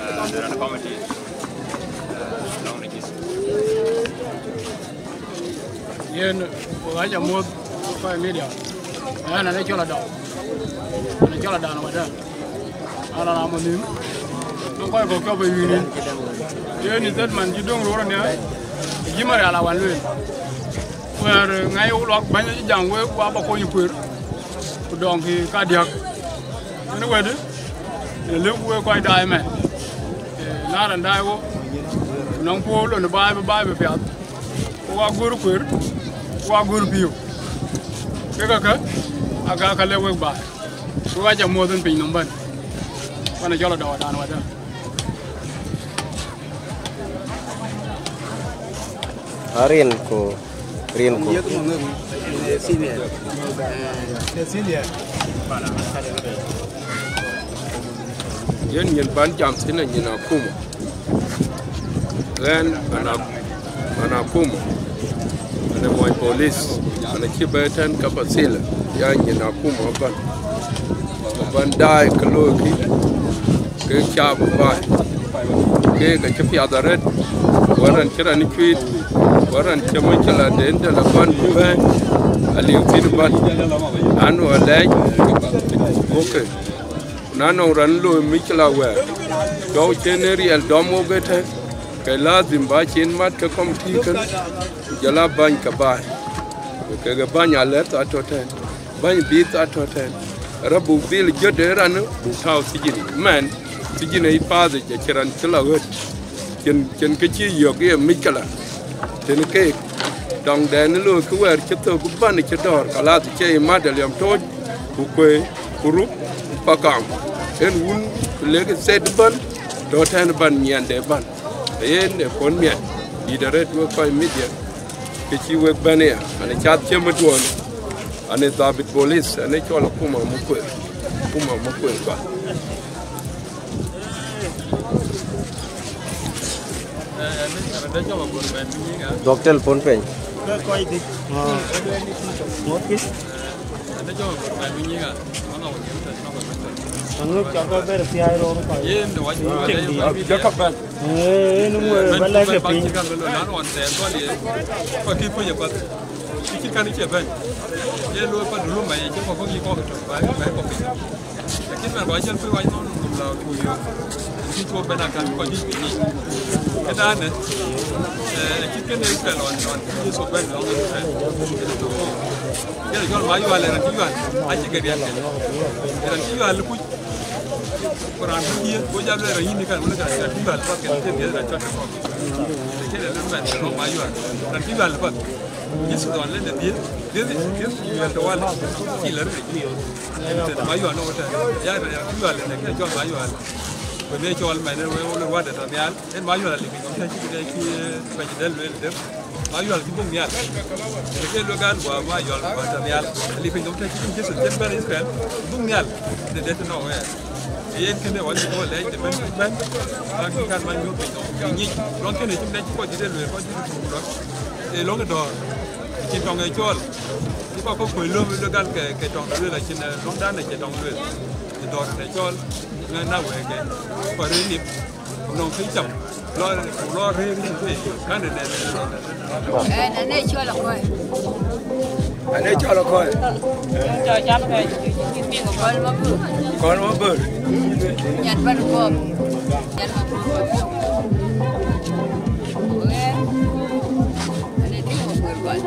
Ah, rɛn committee. Ah, lɔŋ në cï. Yen, wek aca muɔ̈th, kɔc media. Ɣɛn, ɣɛn ë cɔl Adau. Ɣɛn ë cɔl Adan Wada. Ɣɛn raan Amanhïïm. Ɣɛn kɔc kɔ̈k cɔp ë yïn. Yen ë statement cï döŋ röör nia, ë cï Marial Awan lueel. Wɛ̈ɛ̈r ŋäc wok luak bäny acï jam wek, ku abä kony kueer, ku dɔŋkï kadiäk. Yen wɛ̈t, ë lëk wek kɔc daai ëmɛn. Ee, na rɛn daai wok, ku nɔŋ puɔ̈u lon ë baai bï baai bï piath. Ku wa guöör kueer, ku wa guöör pïu. Kek käkë, aka ka lëk wek baai. Ku wa ca muɔ̈th ën piny nɔm bɛ̈n. Ɣɛn ë cɔl Adau Adan Wada. Arin ku, rin ku. Yek mɔ̈ŋ ë senior. Ë senior. Yen nyin ban jam thïn ë nyin akuma. Ɣɛn an, an akuma, an ë muɔny police, an acï bɛ̈ɛ̈i tɛ̈n Kapathila, ya nyin akuma ëbɛ̈n. Ëbɛ̈n daai ke looi kï, ke caap ë baai. Keek acï piath arëët, wär rɛn cï rɛn cuit, wär rɛn cï mïcëla den de la bän bï bɛ̈ɛ̈i, aliu thïn ëbɛ̈n. An, wä lɛc, okay. Ku na nɔŋ raan looi mïcëla wɛ̈ɛ̈r, dɔ̈u cïn ë riɛl dɔm wok ëtɛ̈n, ke lazim bä cin mat ke committee kën, ku jɔl a bäny ke baai. Ku kek bäny alɛ̈th atɔ̈ tɛ̈n, bäny bïth atɔ̈ tɛ̈n. Rɔt buk dhil jɔt ë raan, buk tääu thijin. Mɛn, thijin ë path yic acïn raan cï la ɣöt. Cïn, cïn kë cï yök ye mïcëla. Tënë keek, dɔŋdɛn ë looi kë wɛ̈ɛ̈r cï thök bän cï dɔ̈ɔ̈r, kalath cï ye mat aliɔm tooc, ku kuëë, ku ruk, ku pakam. Yen wun Lek state bän, tɔ̈ tɛ̈n bän, nyiɛnde bän. Yen ë puɔ̈n miɛt, dït arëët wek kɔc media, kë cï wek bɛ̈n aya, an cath cï mëduɔ̈n, an dhabit police, an cɔl akuma Makuer, akuma Makuer bä. Duɔ̈k telephone piny. Ke kɔc dït. Ŋuɔ̈tkï. Aŋö cɔk ke ber thiai ror kɔc. Cïk dït. Ee, yen ŋö ba lɛ̈k ke piny. Kɔc kï kuc ë path. Kï cït kän cie bɛ̈ny. Ye looi pa dulu ma ye cï kɔ̈k kɔ̈k yï kɔ̈k tök, ba, ba kɔ̈k piny. Lakin man ba jël piny wany nɔn nɔm la ku yök. Cï cuɔp bɛ̈n akan kɔc juëc piny yic. Këdaanë, eh, acït kënë Israel ɣɔn, ɣɔn Yecu bɛ̈n lɔŋ Israel. Kënë tök. Kënë jɔl ma yual, ë raan cï yual, acï ke riɛl kënë. Ë raan cï yual kuc. Ku raan bï dhiëëth, go jal lueel raan yïn kan, wën, kan, kan cï yual path, kan cï dhiëëth, raan cɔl ke kɔ̈k. Kënë lëu man, rɔŋ ma yual. Raan cï yual path. Yecu dhɔn lënë dhiëëth, dhiëëth, dhiëëth yual të wal. Cï lë rëëc. Ënë tënë ma yual nɔŋ tɛ̈n. Ya, ya, ya, yual ënë, kë cɔl ma yual. Ku ne cɔl man, ë wek, wek ruat ë tɔ̈ nhial. Yen ma yual alip piny nɔm tɛ̈n, cï, cï, eh, bɛ̈ny dɛ̈l lueel dëm. Ma yual cï dhuk nhial. Ënë ke lueel gal, gua ma yual, gua tɔ̈ nhial. Alip piny nɔm tɛ̈n, cï Yecu cïn bɛ̈n Israel, dhuk nhial. Ënë dɛ̈t tënë wek. Yen kënë wɔ cï kɔc lɛc de bɛ̈n, bɛ̈n, bäk kan man nyuɔ̈th piny nɔm, bï nyic. Lɔŋ kënë cï lɛc cï kɔc dït e lueel, kɔc dït e thuk lɔ̈k. Ee lɔŋ ë dɔ̈ɔ̈r, cïn tɔŋ ë cɔl. Cï kɔc kɔ̈k kuöc lööm ë luel gal ke, ke tɔŋ lueel acïn, eh, lɔ̈ŋdan acie tɔŋ lueel. Ë dɔ̈ɔ̈r ë cɔl, ŋa na wëëk ke, kɔc rëër nïm, ku nɔŋ piny cam. Lɔ, ku lɔ rëër nïm ke, kan de nɛn, nɛn, nɛn, nɛn. Ɛn, ɛn ee cɔl Akɔ̈i. Ɛn ee cɔl Akɔ̈i. Cɔl Mabur. Kɔn Mabur. Nyan Pan Kɔɔp. Nyan Mabur. Wek, ɛn ee Tim Mabur Gɔl.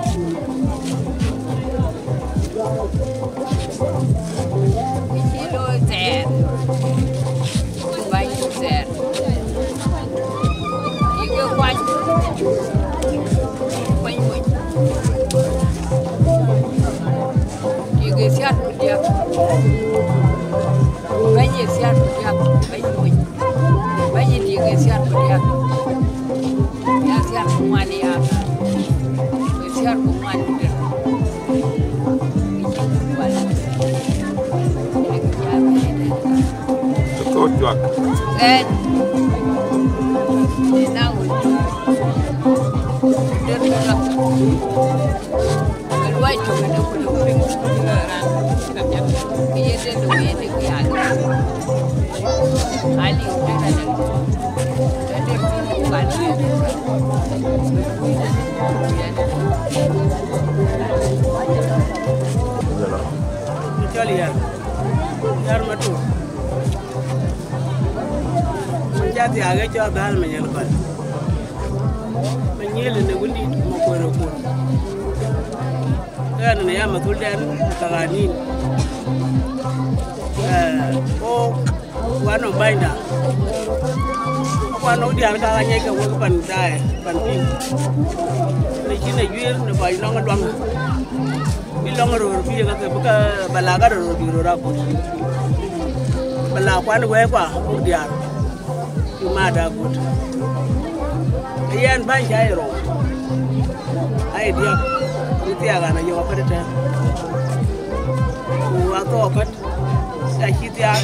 Kë cï looi thɛɛr. Bäny thɛɛr. Yï ke kuany. Kuany moc. Yï ke thiat ku diäk. Bäny ye thiat ku diäk. Bäny moc. Bäny ye diëk ye thiat ku diäk. Ya thiat ku ŋuan ya. Ye thiat ku ŋuan ku diäk. Thok juak. Ɛn. Ë na wut. Dër ku lɔ. Ë luɔi tök ënë ku lɔ piŋ ku lɔ raan. Kë ye dë lɔ ye dë ku ya dë. Aliu dë na dë. Ë dër ku lɔ ku ka dë. Cɔl Yar. Yar Matur. Cä thiaak ë cɔl Dhal Manyɛl Gɔl. Manyɛl ënë wëndït Makuer ë Kuur. Ɣɛn ënë ya mathul dɛn ka ɣanin. Eh, o Kuan nɔm bänyda. Kuan nɔm diäär ka ɣa nyɛc ke wek pan daai, pan piny. Në cïn ajuër në kɔc lɔŋ ë luaŋ. Bï lɔŋ ë röör bï yek ke bï ke ba la ka röör bï röör akut. Ba la kuan wɛɛckua buk diäär. Bï maada akut. Ë yɛn bäny cä ye rou. Aye diäk. Bï thiaak an ayök akët ëtɛ̈ɛ̈n. Ku athou akët. Ka cï thiaak,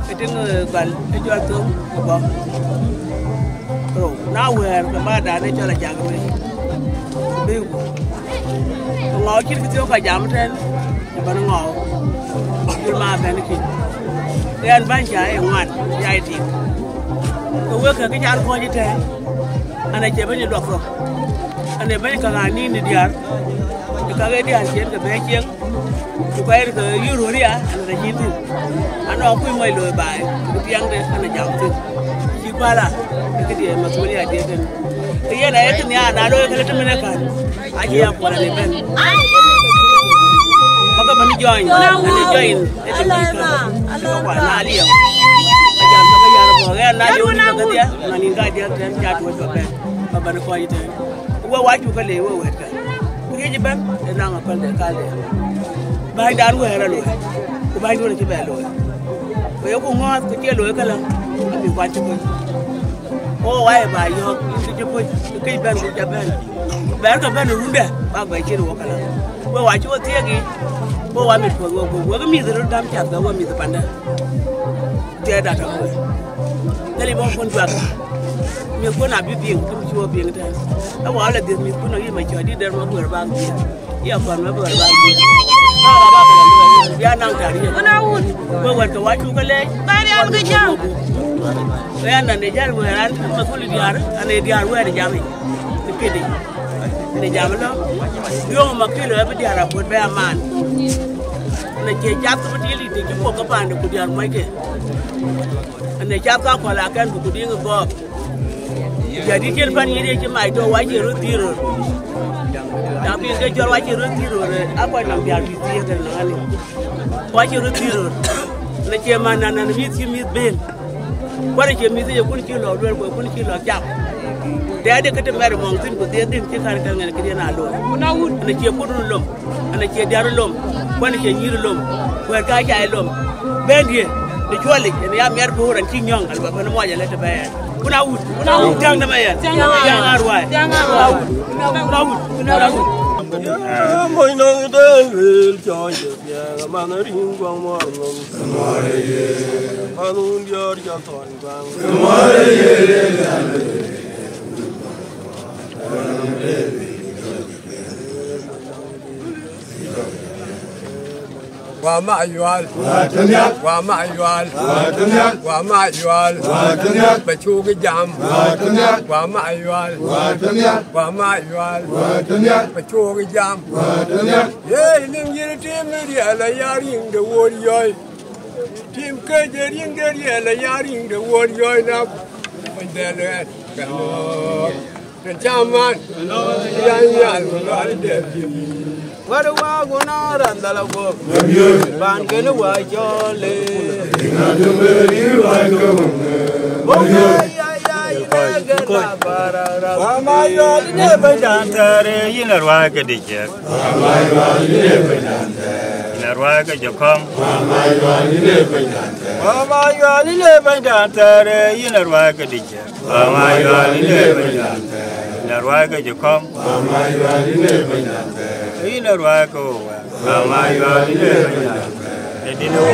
ke tïŋ, eh, gɔl, ke jɔl thöŋ, ke bɔ̈. Rou, na wɛ̈ɛ̈r, ke madan ë cɔl Ajak Ruëëc. Bï ku. Ke ŋɔɔk cït kë thiɔ̈k ka jam tɛ̈n, ë bɛ̈n ŋɔɔk. Jur ma bɛ̈n kï. Ke ɛn bäny cä ë ŋuan, ya ë tik. Ke wek kë kë can kɔ̈ɔ̈c ëtɛ̈ɛ̈n. An acie bɛ̈ny ë duak thok. An ee bɛ̈ny ka ɣanin ë diäär. Ë ka ke diäär ciën ke bɛ cieŋ. Ku kɔc ke yï ruöör ya, an, rɛc yïn thïn. Anɔŋ kuc mɔc looi baai, ku piɛŋde, an, jam thïn. Cï päl a, ë këdië mathulia dië tën. Ke yen aye tïn ya, na looi këlë tëmën ë kän, acï ya kuɔl an ë bɛ̈n. Bäkë bɛ̈n jɔny, an ë jɔny, ë tëmën ë kän. Cï ke kual na liɛm. Ajam tɔ̈ ke yär bɔ̈, ɣɛn na liu tɔ̈ kedhie, man yïn ka diäk tën, ca tuɔ̈c bä bɛ̈n. Bä bɛ̈n kɔc tën. Ku we wac cuk ke le we wɛ̈ɛ̈tkë. Ku riëc ëbɛ̈n ë naŋ apäl de kalde. Bänydan wɛ̈ɛ̈r alooi, ku bänyduön acï bɛ looi. Ku yeku ŋɔ̈ɔ̈th, ku cie looi këlä, abï kuat cï puɔ̈c. Ku wɔ wai ba yɔ̈ɔ̈k, cï cï puɔ̈c, ke këc bɛ̈n, ku ca bɛ̈n. Bɛ̈ɛ̈r ke bɛ̈n ë rundɛ, bak bɛ cïn wɔ këlä. Ku wa cï wɔ thiëëk yic, ku wa mit puɔ̈th wɔ gup, wek mïth röt däm cath, ke wɔ mïth panda. Tiɛɛt atɔ̈ wek. Dhël bä kun juak. Mïthkun abï piŋ, kë cï wɔ piŋ tɛ̈n. Ë wa lɔ dhiëth mïthkun ayï macɔ̈ɔ̈t dït dɛ̈t ma guër bak dhiëth. Ya kɔn ma guër bak dhiëth. Ba ba ba ba ba ya naŋ tar yë. Wek wɛ̈t ke wa cuk ke leec. Ba rial ke jam. Ke ya nɔn de jäl wɛ̈ɛ̈r an, ma thul diaar, an, ee diaar wɛ̈ɛ̈r jam yic. Këdï. Në jam lɔ. Yöŋ ma kilo abï diaar apuɔ̈t bɛ aman. Në cie cath ke bï tiël yic të cï puɔ̈k ke paande ku diaar mɔcke. Në cath ka kɔl akɛn bï ku diŋ gɔɔk. Jadït cïn pan yïn ye cï mac tɔ, wa cï röt dhil röt. Na piŋ ke cɔl wa cï röt dhil röt, a kɔc nɔm diaar bï thiëëk ënɔɔnë. Wa cï röt dhil röt. Në cie man nan nan mïth cï mïth ben. Kuan cie mïth ye kun cï lɔ luel, ku kun cï lɔ cam. Dɛɛde ke të mɛr mɔŋ thïn ku dhiëth dhïn cï kän kän ŋɛn këdiën aa looi. Në cie kut run lom. Ana cie diäär lom, kuan cie nyïïr lom, wɛ̈ɛ̈t ka ca ye lom. Bɛ̈ndië, në cuɔlic, yen ya miɛt puur an cï nyɔ̈ŋ, an bä bɛ̈n muɔc alë të bɛ̈ɛ̈r. Kun awut, kun awut, tiäŋ dämɛ yɛn. Tiäŋ aruai. Tiäŋ aruai. Kun awut, kun awut, kun awut. Mony nɔŋ de wil cɔɔc de piɛŋ, man ring guaŋ mɔr nom. Man wun diɔr jɔ thɔn guaŋ. Wa ma yual. Wa ma yual. Wa ma yual. Ba cuk jam. Wa ma yual. Wa ma yual. Ba cuk jam. Ye nim yir tim riɛl a ya ring de wor yoi. Tim ke je ring de riɛl a ya ring de wor yoi na. Bɛ̈n de lɛɛr. Në caman, yan yal, lual de. Wär wa guna randala go. Ban gene wa jole. Wa ma yol ne bajan tare yin arwa ke dije. Yin arwa ke jokom. Wa ma yol ne bajan tare yin arwa ke dije. Wa ma yual ine piny dan thɛɛr. Ina ruai ke jɔ kɔm. Wa ma yual ine piny dan thɛɛr. Ina ruai ke wo wɛɛr. Wa ma yual ine piny dan thɛɛr. Ina dine wo.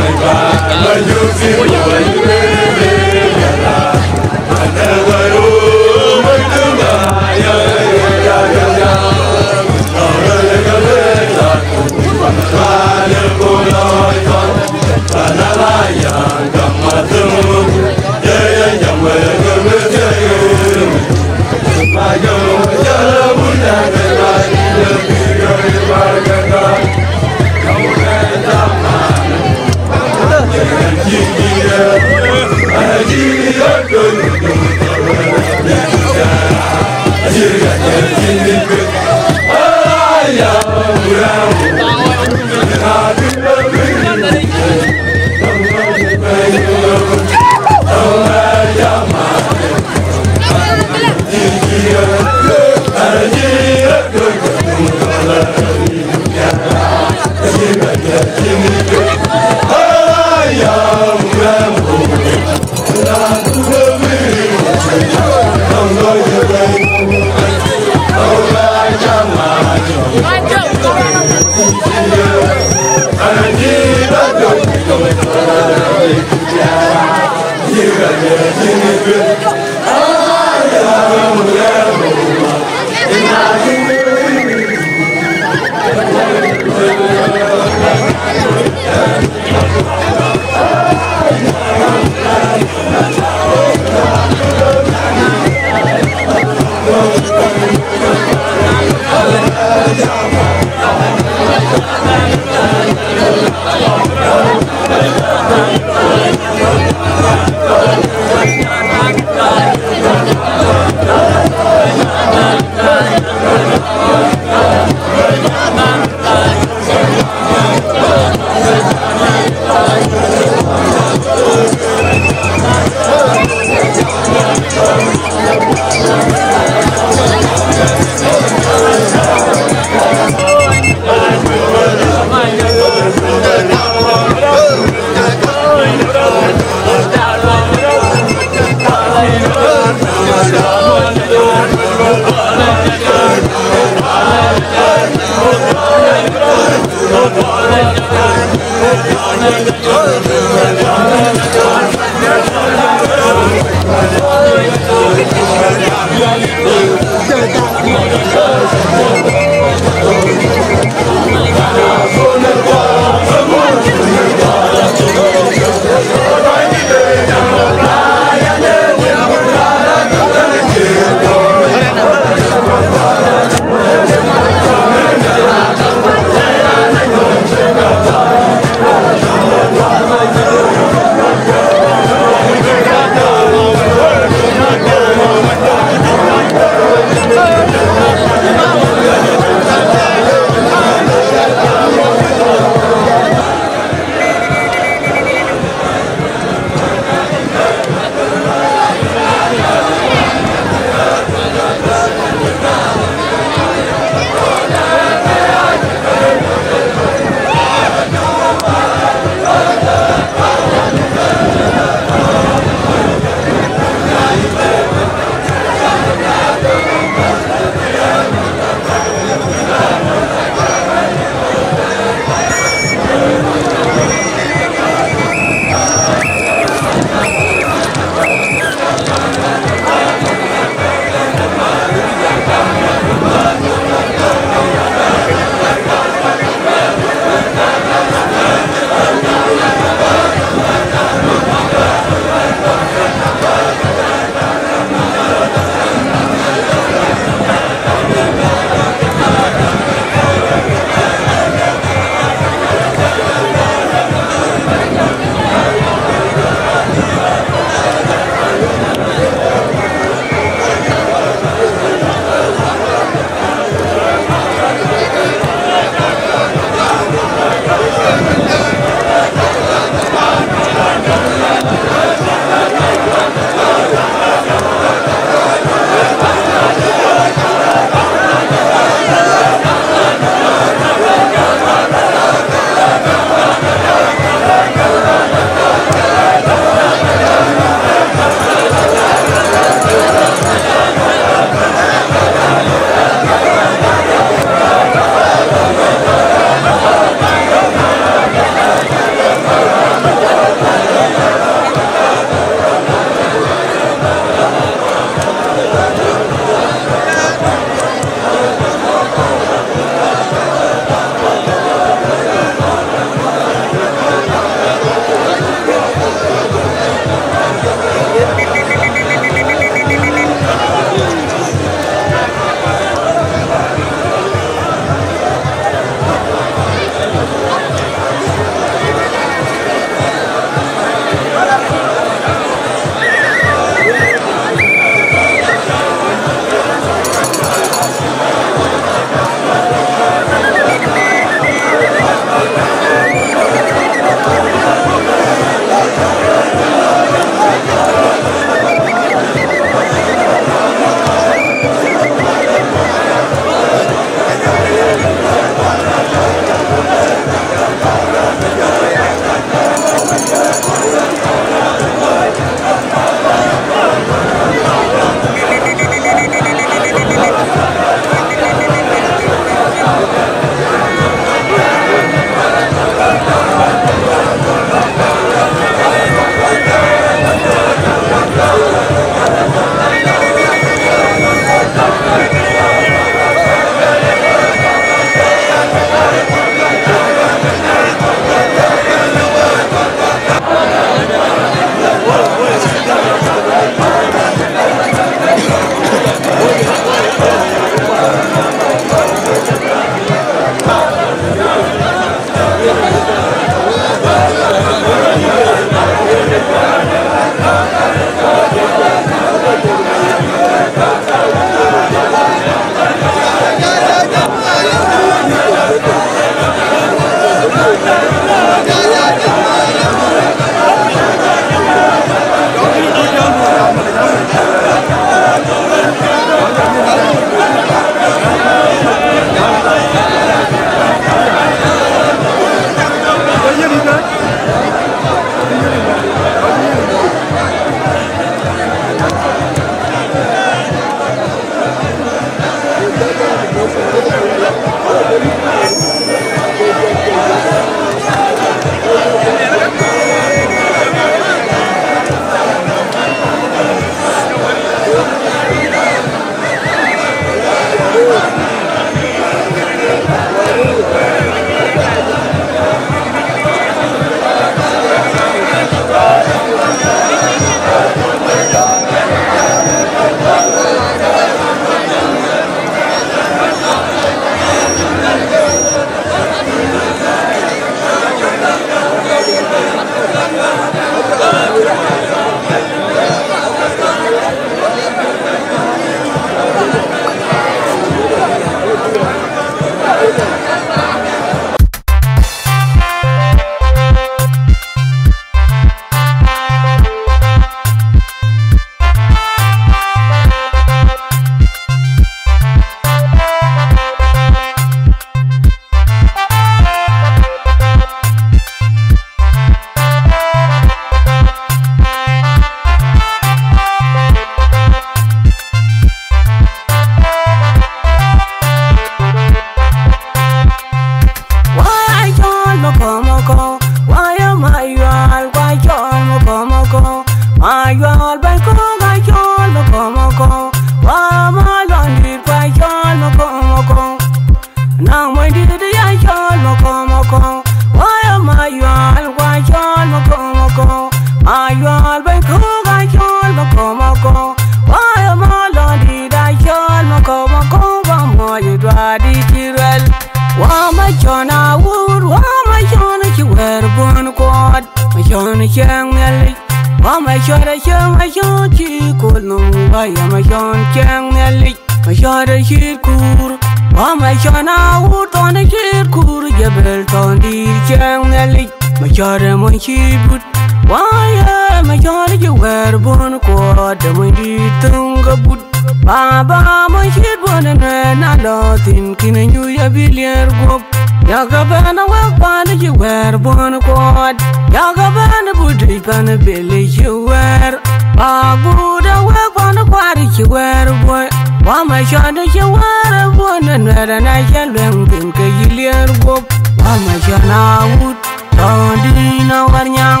Cɔɔr acï Macɔn cï kol nɔm, wä ya Macɔn cɛŋ Nhialic. Macɔɔr acït kuur, wä Macɔn awut thɔn acït kuur, Jebel thɔn dït cɛŋ Nhialic. Macɔɔr ë mony cït but, wä ye Macɔɔr cï wɛ̈ɛ̈r buɔ̈n kuɔɔt, ë mony dït thöŋ ke but. Baba mony cït buɔ̈n ë nuɛɛr na lɔ thïn, kïn ë nyuc abï liɛɛr guɔ̈p. Yakë bɛ̈n awek pan cï wɛ̈ɛ̈r buɔ̈n kuɔɔt, yakë bɛ̈n but dït pan ë bel cï wɛ̈ɛ̈r. Bak but awek pan kuar cï wɛ̈ɛ̈r buɔ̈i, wä Macɔɔr cï wɛ̈ɛ̈r buɔ̈n ë nuɛɛr na cïn luɛŋ thïn ke yï liɛɛr guɔ̈p. Wä Macɔɔr na wut, thɔn dïn awär nyaŋ,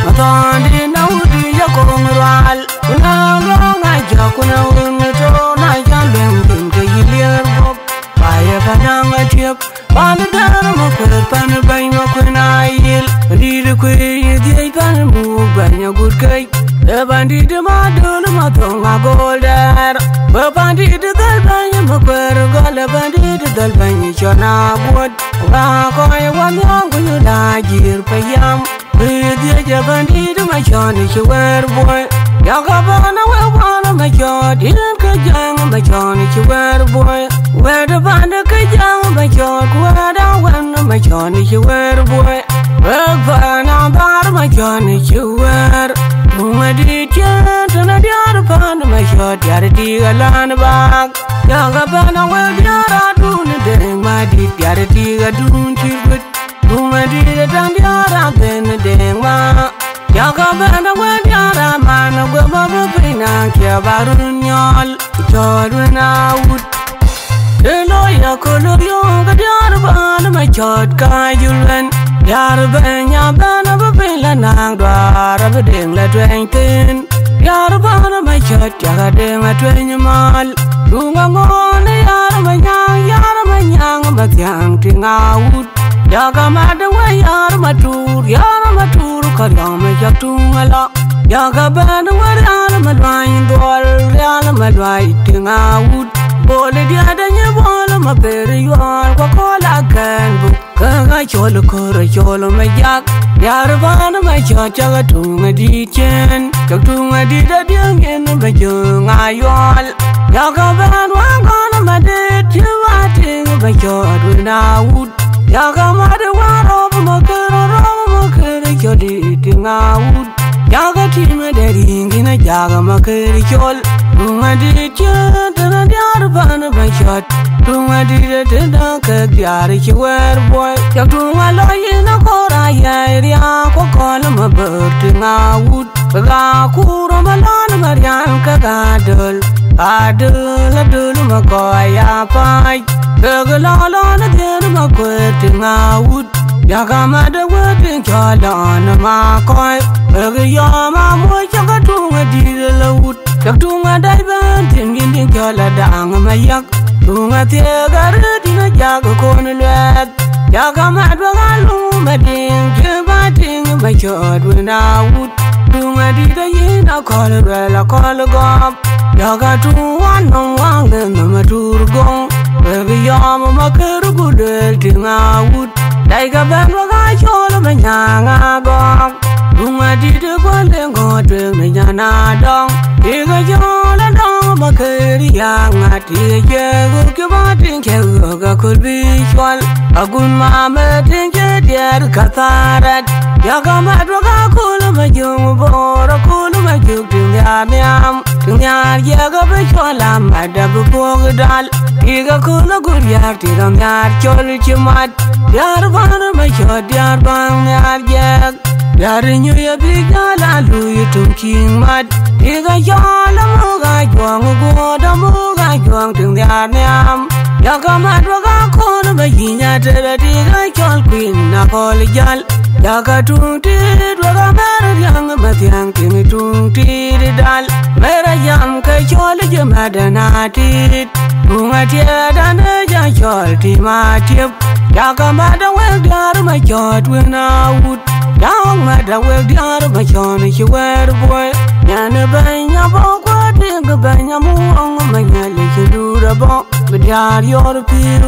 ma thɔn dïn awut dï ya koŋ rual. Ku na lɔŋ a jɔk, ku na wun ë tɔ̈ na cïn luɛŋ thïn ke yï liɛɛr guɔ̈p. Ba ye ka naŋ atiep, pan dɛ̈r Makuëër, pan bɛ̈ny Makuëër na yil. Pandït kuëër yï dhiëc pan muk bɛ̈ny agut kec. Ë pandït Madöl Mathöŋ agol dɛ̈r. Wek pandït dhël bɛ̈ny Makuëër gɔl, ë pandït dhël bɛ̈ny Cɔn aguɔ̈t. Ku ka kɔc wä nhiɔ̈ɔ̈ŋ ku yï la jir payam. Wëë dhiëc ë pandït Macɔɔr cï wɛ̈ɛ̈r buɔ̈i. Yakë bɛ̈n awek pan Macɔɔr, yïn ke jäŋ Macɔɔr cï wɛ̈ɛ̈r buɔ̈i. Wɛ̈ɛ̈t ë pan ke jäŋ Macɔɔr, ku wɛ̈ɛ̈t awën Macɔɔr cï wɛ̈ɛ̈r buɔ̈i. Wek pan adhar Macɔɔr cï wɛ̈ɛ̈r. Duŋ adït cïn tënë diäär pan Macɔɔr, diäär tik alän bak. Yakë bɛ̈n awek diäär adun Deŋ Madït, diäär tik adun cï guët. Duŋ adït ë tɛ̈n diäär abën Deŋ ma. Yakë bɛ̈n awek diäär aman, guëp abï piny na kiɛ ba run nyɔl. Cɔɔr wën awut. Të looi aköl riöŋ ke diäär pan Macɔɔr ka jul wën. Diäär bɛ̈ny abɛ̈n abï piny la naŋ duaar abï Deŋ la tuɛny thïn. Diäär pan Macɔɔr, yakë Deŋ atuɛny mal. Duŋ aŋɔ̈ɔ̈n ë yär Manyaŋ, yär Manyaŋ Mathiaŋ tiŋ awut. Yakë mat wä yär Matur, yär Matur ka riɔm ë cak tuŋ alɔ. Yakë bɛ̈n wä rial Maluany dhuɔl, rial Maluany tiŋ awut. Bol diɛt anyï bol Mapɛr yuɔɔl, ku akɔ̈l akɛ̈n buk. Ke ka cɔl kör cɔl Majak, diäär pan Macɔɔr cak tuŋ adït cin, cak tuŋ adït adiëŋ yen Majöŋ ayuɔl. Yakë bɛ̈n wä gɔn Madït cï wä tiŋ Macɔɔr wën awut. Yakë mat wä rɔp Makër, rɔp Makër cɔl dït tiŋ awut. Yakë tim de riŋ kïn a jakë Makër cɔl. Duŋ adït cïn tënë diäär pan Macɔɔr. Duŋ adït tënë kek diäär cï wɛ̈ɛ̈r buɔ̈i. Cak tuŋ alɔ yïn akɔɔr ayai riaak, ku akɔ̈l Mabɛ̈r tiŋ awut. Kek akuur Malɔn Marian kek Adöl. Adöl, Adöl Makɔɔi apac. Kek lɔlɔn dhiën Makuëër tiŋ awut. Yakë mat wä tiŋ cɔl Lɔn Makɔɔi. Wek yɔm amuɔc cak tuŋ adït la wut. Cak tuŋ adai bɛ̈n tiŋ yïn tiŋ cɔl Adaŋ Mayak. Tuŋ athiëëk arëët yïn ajak kon luɛɛth. Yakë mat wek alum Madiŋ cï ba tiŋ Macɔɔr wën awut. Tuŋ adït ayïn akɔ̈l ruɛl akɔ̈l gɔ̈p. Yakë tuŋ wanɔm waŋ ë nɔm atur goŋ. Wek yɔm Makër ku lueel tiŋ awut. Daikë bɛ̈n wek acɔl Manyaŋ agɔ̈k. Duŋ adït ë guɔl ë ŋɔ̈ɔ̈t tueŋ në nyan adɔŋ. Tik ë cɔl adɔŋ Makër ya ŋat, tik ë cë ɣöök cï ba tiŋ cë ɣöök aköl bï cuɔl. Agun mam ë tiŋ cë diɛɛr ka thaarɛt. Yakë mat wek aköl Majöŋ Bor, aköl Majök tiŋ nhiaar nhiam. Tiŋ nhiaar jiɛk abï cuɔl amat abï puɔ̈k dal. Tik aköl agut riäär tik anhiaar cɔl cï mat. Diäär pan Macɔɔr, diäär pan nhiaar jiɛk. Diäär nyuc abï jäl a lui tök cïn mat. Tik acɔl amuk ajuɔŋ guɔ̈ɔ̈t, amuk ajuɔŋ tiŋ nhiaar nhiam. Yakë mat wek akɔ̈l Mayïny Ater, tik acɔl kuïn akɔ̈l jäl. Yakë tuŋ tiit wek amɛ̈r riäŋ Mathiaŋ tiŋ tuŋ tiit dal. Mɛ̈r ayam ke cɔl jë mat dɛn atiit. Tuŋ atiɛɛt anë jɔ cɔl tim atiep. Yakë mat wek diäär Macɔɔr wën awut. Yak mat wek diäär Macɔɔr cï wɛ̈ɛ̈r buɔ̈i. Nyan bɛ̈ny abɔ̈ kuat tik bɛ̈ny amuɔŋ Manyalic dur abɔ̈. Bï diäär yɔr pïïr,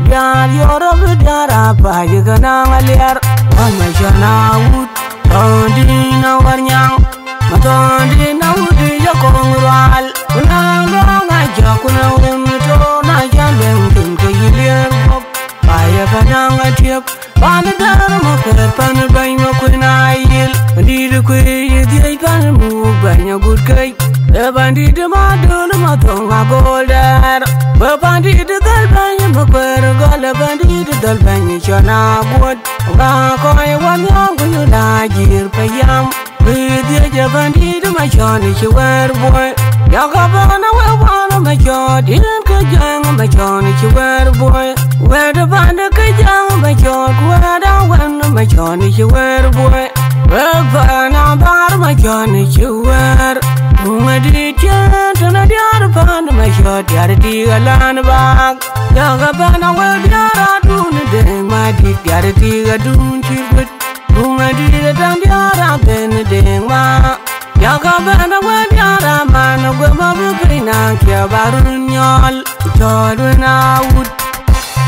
diäär yɔr abï diäär apac ke naŋ aliɛr. Wä Macɔɔr awut, thɔn dïn awär nyaŋ. Thɔ̈ɔ̈ŋdït na wut ya kɔŋ rual, ku na lɔŋ a jɔk, ku na wun tɔ̈ na jal luɛŋ thïn ke yï lier guɔ̈p. Ba ye bɛ̈n naŋ atiep, pan däär Makuer, pan bɛ̈ny Makuën Ayil. Pandït kuëë yï dhiëc, pan muk bɛ̈ny agut kec. Ee pandït Madöl Mathöŋ Agol dɛ̈ɛ̈r. Wek pandït dhäl bɛ̈ny Makuer Gɔl, ee pandït dhäl bɛ̈ny Cɔn Aguɔt. Ka kɔc wä nhiɔ̈ɔ̈ŋ ku yï la jir payam. Wëë dhiëc ë pandït Macɔn cï wɛ̈ɛ̈r buɔi. Yakë bɛ̈n awek pan Macɔt, yïn kë Jäŋ Macɔn cï wɛ̈ɛ̈r buɔi. Wɛ̈ɛ̈t pan kë Jäŋ Macɔt, wɛ̈ɛ̈t awën Macɔn cï wɛ̈ɛ̈r buɔi. Wek pan Abar Macɔn cï wɛ̈ɛ̈r. Tuŋ adït cïn tën adiäär pan Macɔt, diäär tik alan bak. Yakë bɛ̈n awek diäär adun Deŋ Madït, diäär tik adun cï guët. Tuŋ adït ë tën diäär abɛ̈n Deŋ ma. Yakë bɛ̈n awek diäär aman, guëm abï piny na kiɛ ba run nyɔl. Cɔɔt wën awut.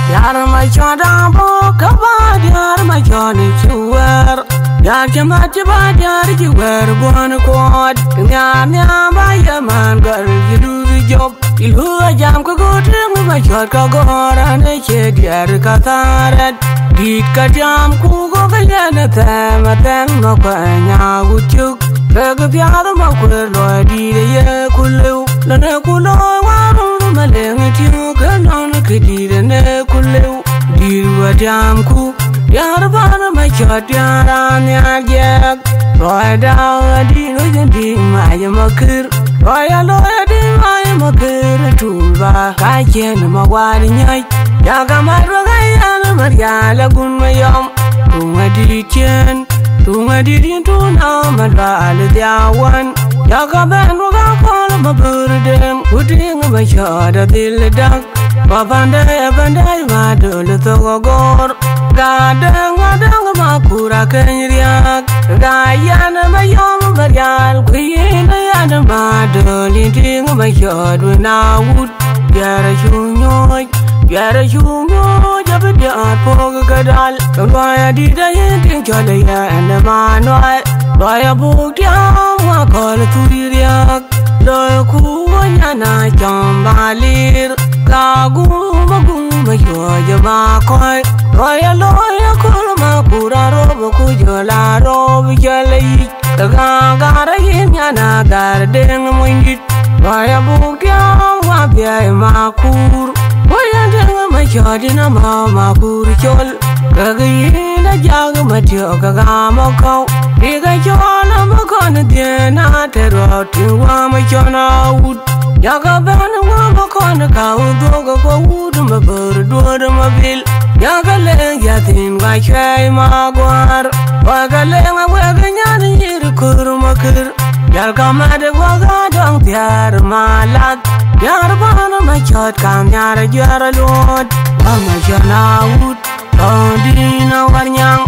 Diäär Macɔt abɔ̈ ke ba diäär Macɔt cï wɛ̈ɛ̈r. Diäär cï mat cï ba diäär cï wɛ̈ɛ̈r buɔ̈n kuɔɔt. Nhiaar nhiaar ba ye man gɔl yï luth jop. Yï luth ajam ke go tëŋ Macɔt ka gɔ̈ɔ̈r an, ë cie diɛɛr ka thaarɛt. Dït ka tiam ku go ke yɛn ë thɛm, ë thɛm Makueny Agut cök. Kek piath Makuer luɔi dït ë ye ku lëu. Lon ë ku looi warun Maleŋ tiök, ke nɔn kë dït ë ne ku lëu. Dït wä tiamku, diäär pan Macɔt, diäär anhiar jiɛɛk. Luɔi dau adït wec adït mac Makër. Luɔi alooi adït mac Makër tul ba ka cien Mawar nyɔc. Yakë mat wek ayen Marial agun Mayɔm. Tuŋ adït cien, tuŋ adït yïn tuŋ na Malual dhiau wan. Yakë bɛ̈n wek akɔ̈l Mabör Deŋ, ku tiŋ Macɔt adhil dak. Ba pandai, pandai Madöl thok agor. Ga däŋ, ga däŋ Makur akëny riääk. Ga yɛn Mayɔm Marial, ku yïn yɛn Madöl, yïn tiŋ Macɔt wën awut. Biɛɛr acuk nyuɔ̈ɔ̈c, biɛɛr acuk nyuɔ̈ɔ̈c, abï diäär puɔ̈k ke dal. Luɔi adït ayïn tiŋ cɔl ë yɛn ë Manuai. Luɔi abuk tiam wakɔ̈l thur riääk. Loi ku wä nyan acɔm ba lir, ka gum agum ayuɔ̈c ë Makɔ̈i. Loi aloi aköl Makur arop ku jɔl arop jɔl yic. Ke gagar ayï nyan agar Deŋ monydït. Loi abuk tiam wa biɛɛi Makur. Wëi Deŋ Macɔt yïn amääu Makur col. Kek yïn ajak Matiɔ̈k ke gam akɔ̈u. Bïk acɔl amakɔn dhiën ater rɔt. Wam Cɔn Awut. Yakë bɛ̈n wam akɔn ka wä dhuɔ̈k ke wut Mabör duɔ̈ɔ̈r Mabil. Yakë leŋ yathin ka cuɛi Maguar. Wakë leŋ awek nyan yïr kör Makër. Yakë mat wak adɔŋ thiäär Malath. Diäär pan Macɔt ka nhiar ajuɛɛr aluɔɔt. Wam Cɔn Awut. Thɔ̈ɔ̈ŋdït na Warnyaŋ,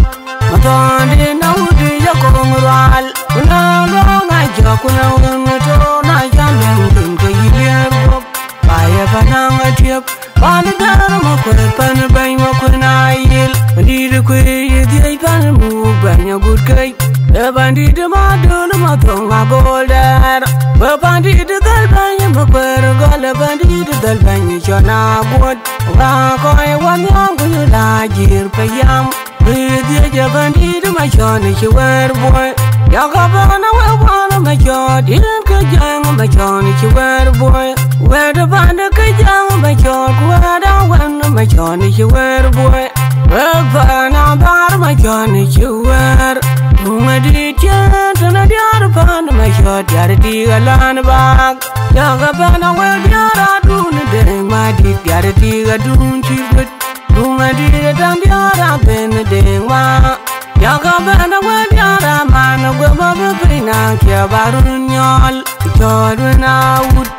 thɔ̈ɔ̈ŋdït na wut ya kɔŋ rual. Ku na lɔŋ a jɔk, ku na wun tɔ̈ na jal luɛŋ thïn ke yï lier guɔ̈p. Ba ye bɛ̈n naŋ atiep, pan däär Makuer, pan bɛ̈ny Makuën Ayil. Pandït kuëë yï dhiëc, pan muk bɛ̈ny agut kec. Ee pandït Madöl Mathöŋ Agol dɛ̈ɛ̈r. Wek pandït dhäl bɛ̈ny Makuer Gɔl, ee pandït dhäl bɛ̈ny Cɔn Aguɔt. Wa kɔc wä nhiɔ̈ɔ̈ŋ ku yï la jir payam. Wëi dhiëc ë pandït Macɔn cï wɛ̈ɛ̈r buɔi. Yakë bɛ̈n awek pan Macɔt, yïn kë Jäŋ Macɔn cï wɛ̈ɛ̈r buɔi. Wɛ̈ɛ̈t pan kë Jäŋ Macɔt, ku wɛ̈ɛ̈t awën Macɔn cï wɛ̈ɛ̈r buɔi. Wek pan Abar Macɔn cï wɛ̈ɛ̈r. Tuŋ adït cïn tën adiäär pan Macɔt, diäär tik alan bak. Yakë bɛ̈n awek diäär adun Deŋ Madït, diäär tik adun cï guët. Tuŋ adït ë tën diäär abɛ̈n Deŋ ma. Yakë bɛ̈n awek diäär aman, guëm abï piny na kiɛ ba run nyɔl. Cɔɔt wën awut.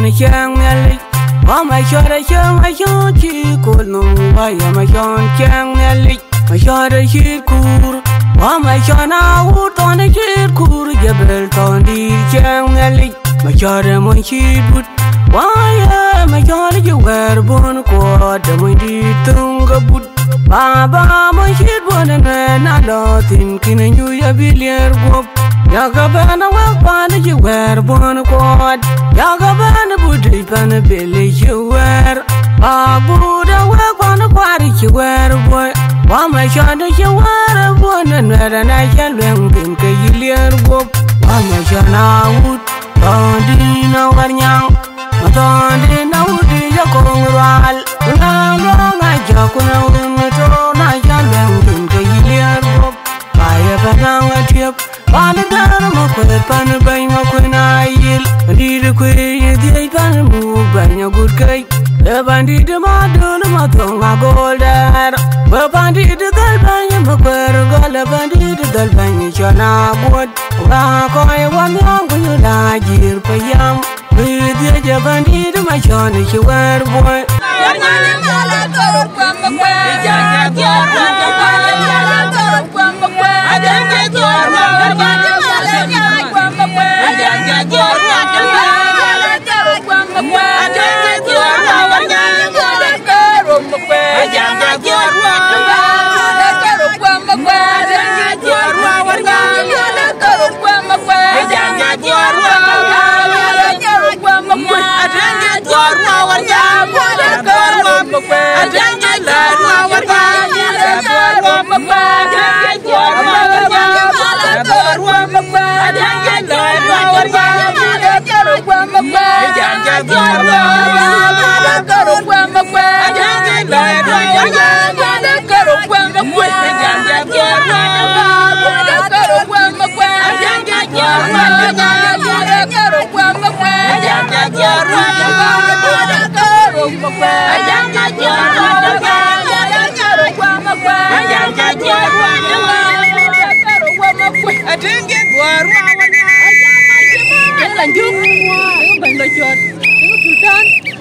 Në cäŋ Nhialic, wä Macɔ̈r acï Macɔ̈r cï kol nɔm, wä ya Macɔ̈r cäŋ Nhialic, Macɔ̈r acït kuur, wä Macɔ̈r na wut thɔn acït kuur, Jebel thɔn dït cäŋ Nhialic, Macɔ̈r ë mony cït but, wä ya Macɔ̈r cï wɛ̈ɛ̈r buɔ̈n kuɔɔt, ë mony dït thöŋ ke but. Baba, mony cït buɔ̈n ë nuɛɛn na lɔ thïn, kïn ë nyuc abï liɛɛr guɔ̈p. Yakë bɛ̈n awek paan cï wɛ̈ɛ̈r buɔ̈n kuɔɔt, yakë bɛ̈n but dïc pan ë bil cï wɛ̈ɛ̈r. Bak but awek paan kuaar cï wɛ̈ɛ̈r buɔ̈i, wä Macɔ̈r cï wɛ̈ɛ̈r buɔ̈n ë nuɛɛn na cä luɛŋ thïn ke yï liɛɛr guɔ̈p. Wä Macɔ̈r na wut, thɔn dïn awär nyaŋ. Matɔɔndi na wut dï ya koŋ rual, ku na luɔŋ a jɔk, ku na wun tɔɔr na jal luɛŋ thïn ke yï liɛɛr guɔ̈p. Ba ye bɛ̈n naŋ atiep, pan däär Makuëër, pan bɛ̈ny Makuëër na yil. Dït kuëër yï dhiëc pan muk bɛ̈ny agut kec. Ë pandït Madöl Mathöŋ Agol dɛ̈ɛ̈r, we pandït dhäl bɛ̈ny Makuëër gɔl, ë pandït dhäl bɛ̈ny Cɔn Aguɔt. Ku na kɔc wä nhiam ku yï la jir payam. Wëë dhiëc ë pandït Macɔ̈r cï wɛ̈ɛ̈r buɔ̈i.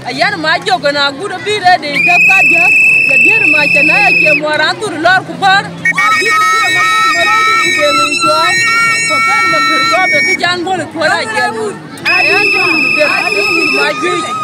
Ayan ma jok na gut bi rede tep ka dia. Ya dier ma chana ya ke mo ran tur lor ku par. Ko kan ma kir ko be ki jan bol ko la jel. Ayan jok de ma jok.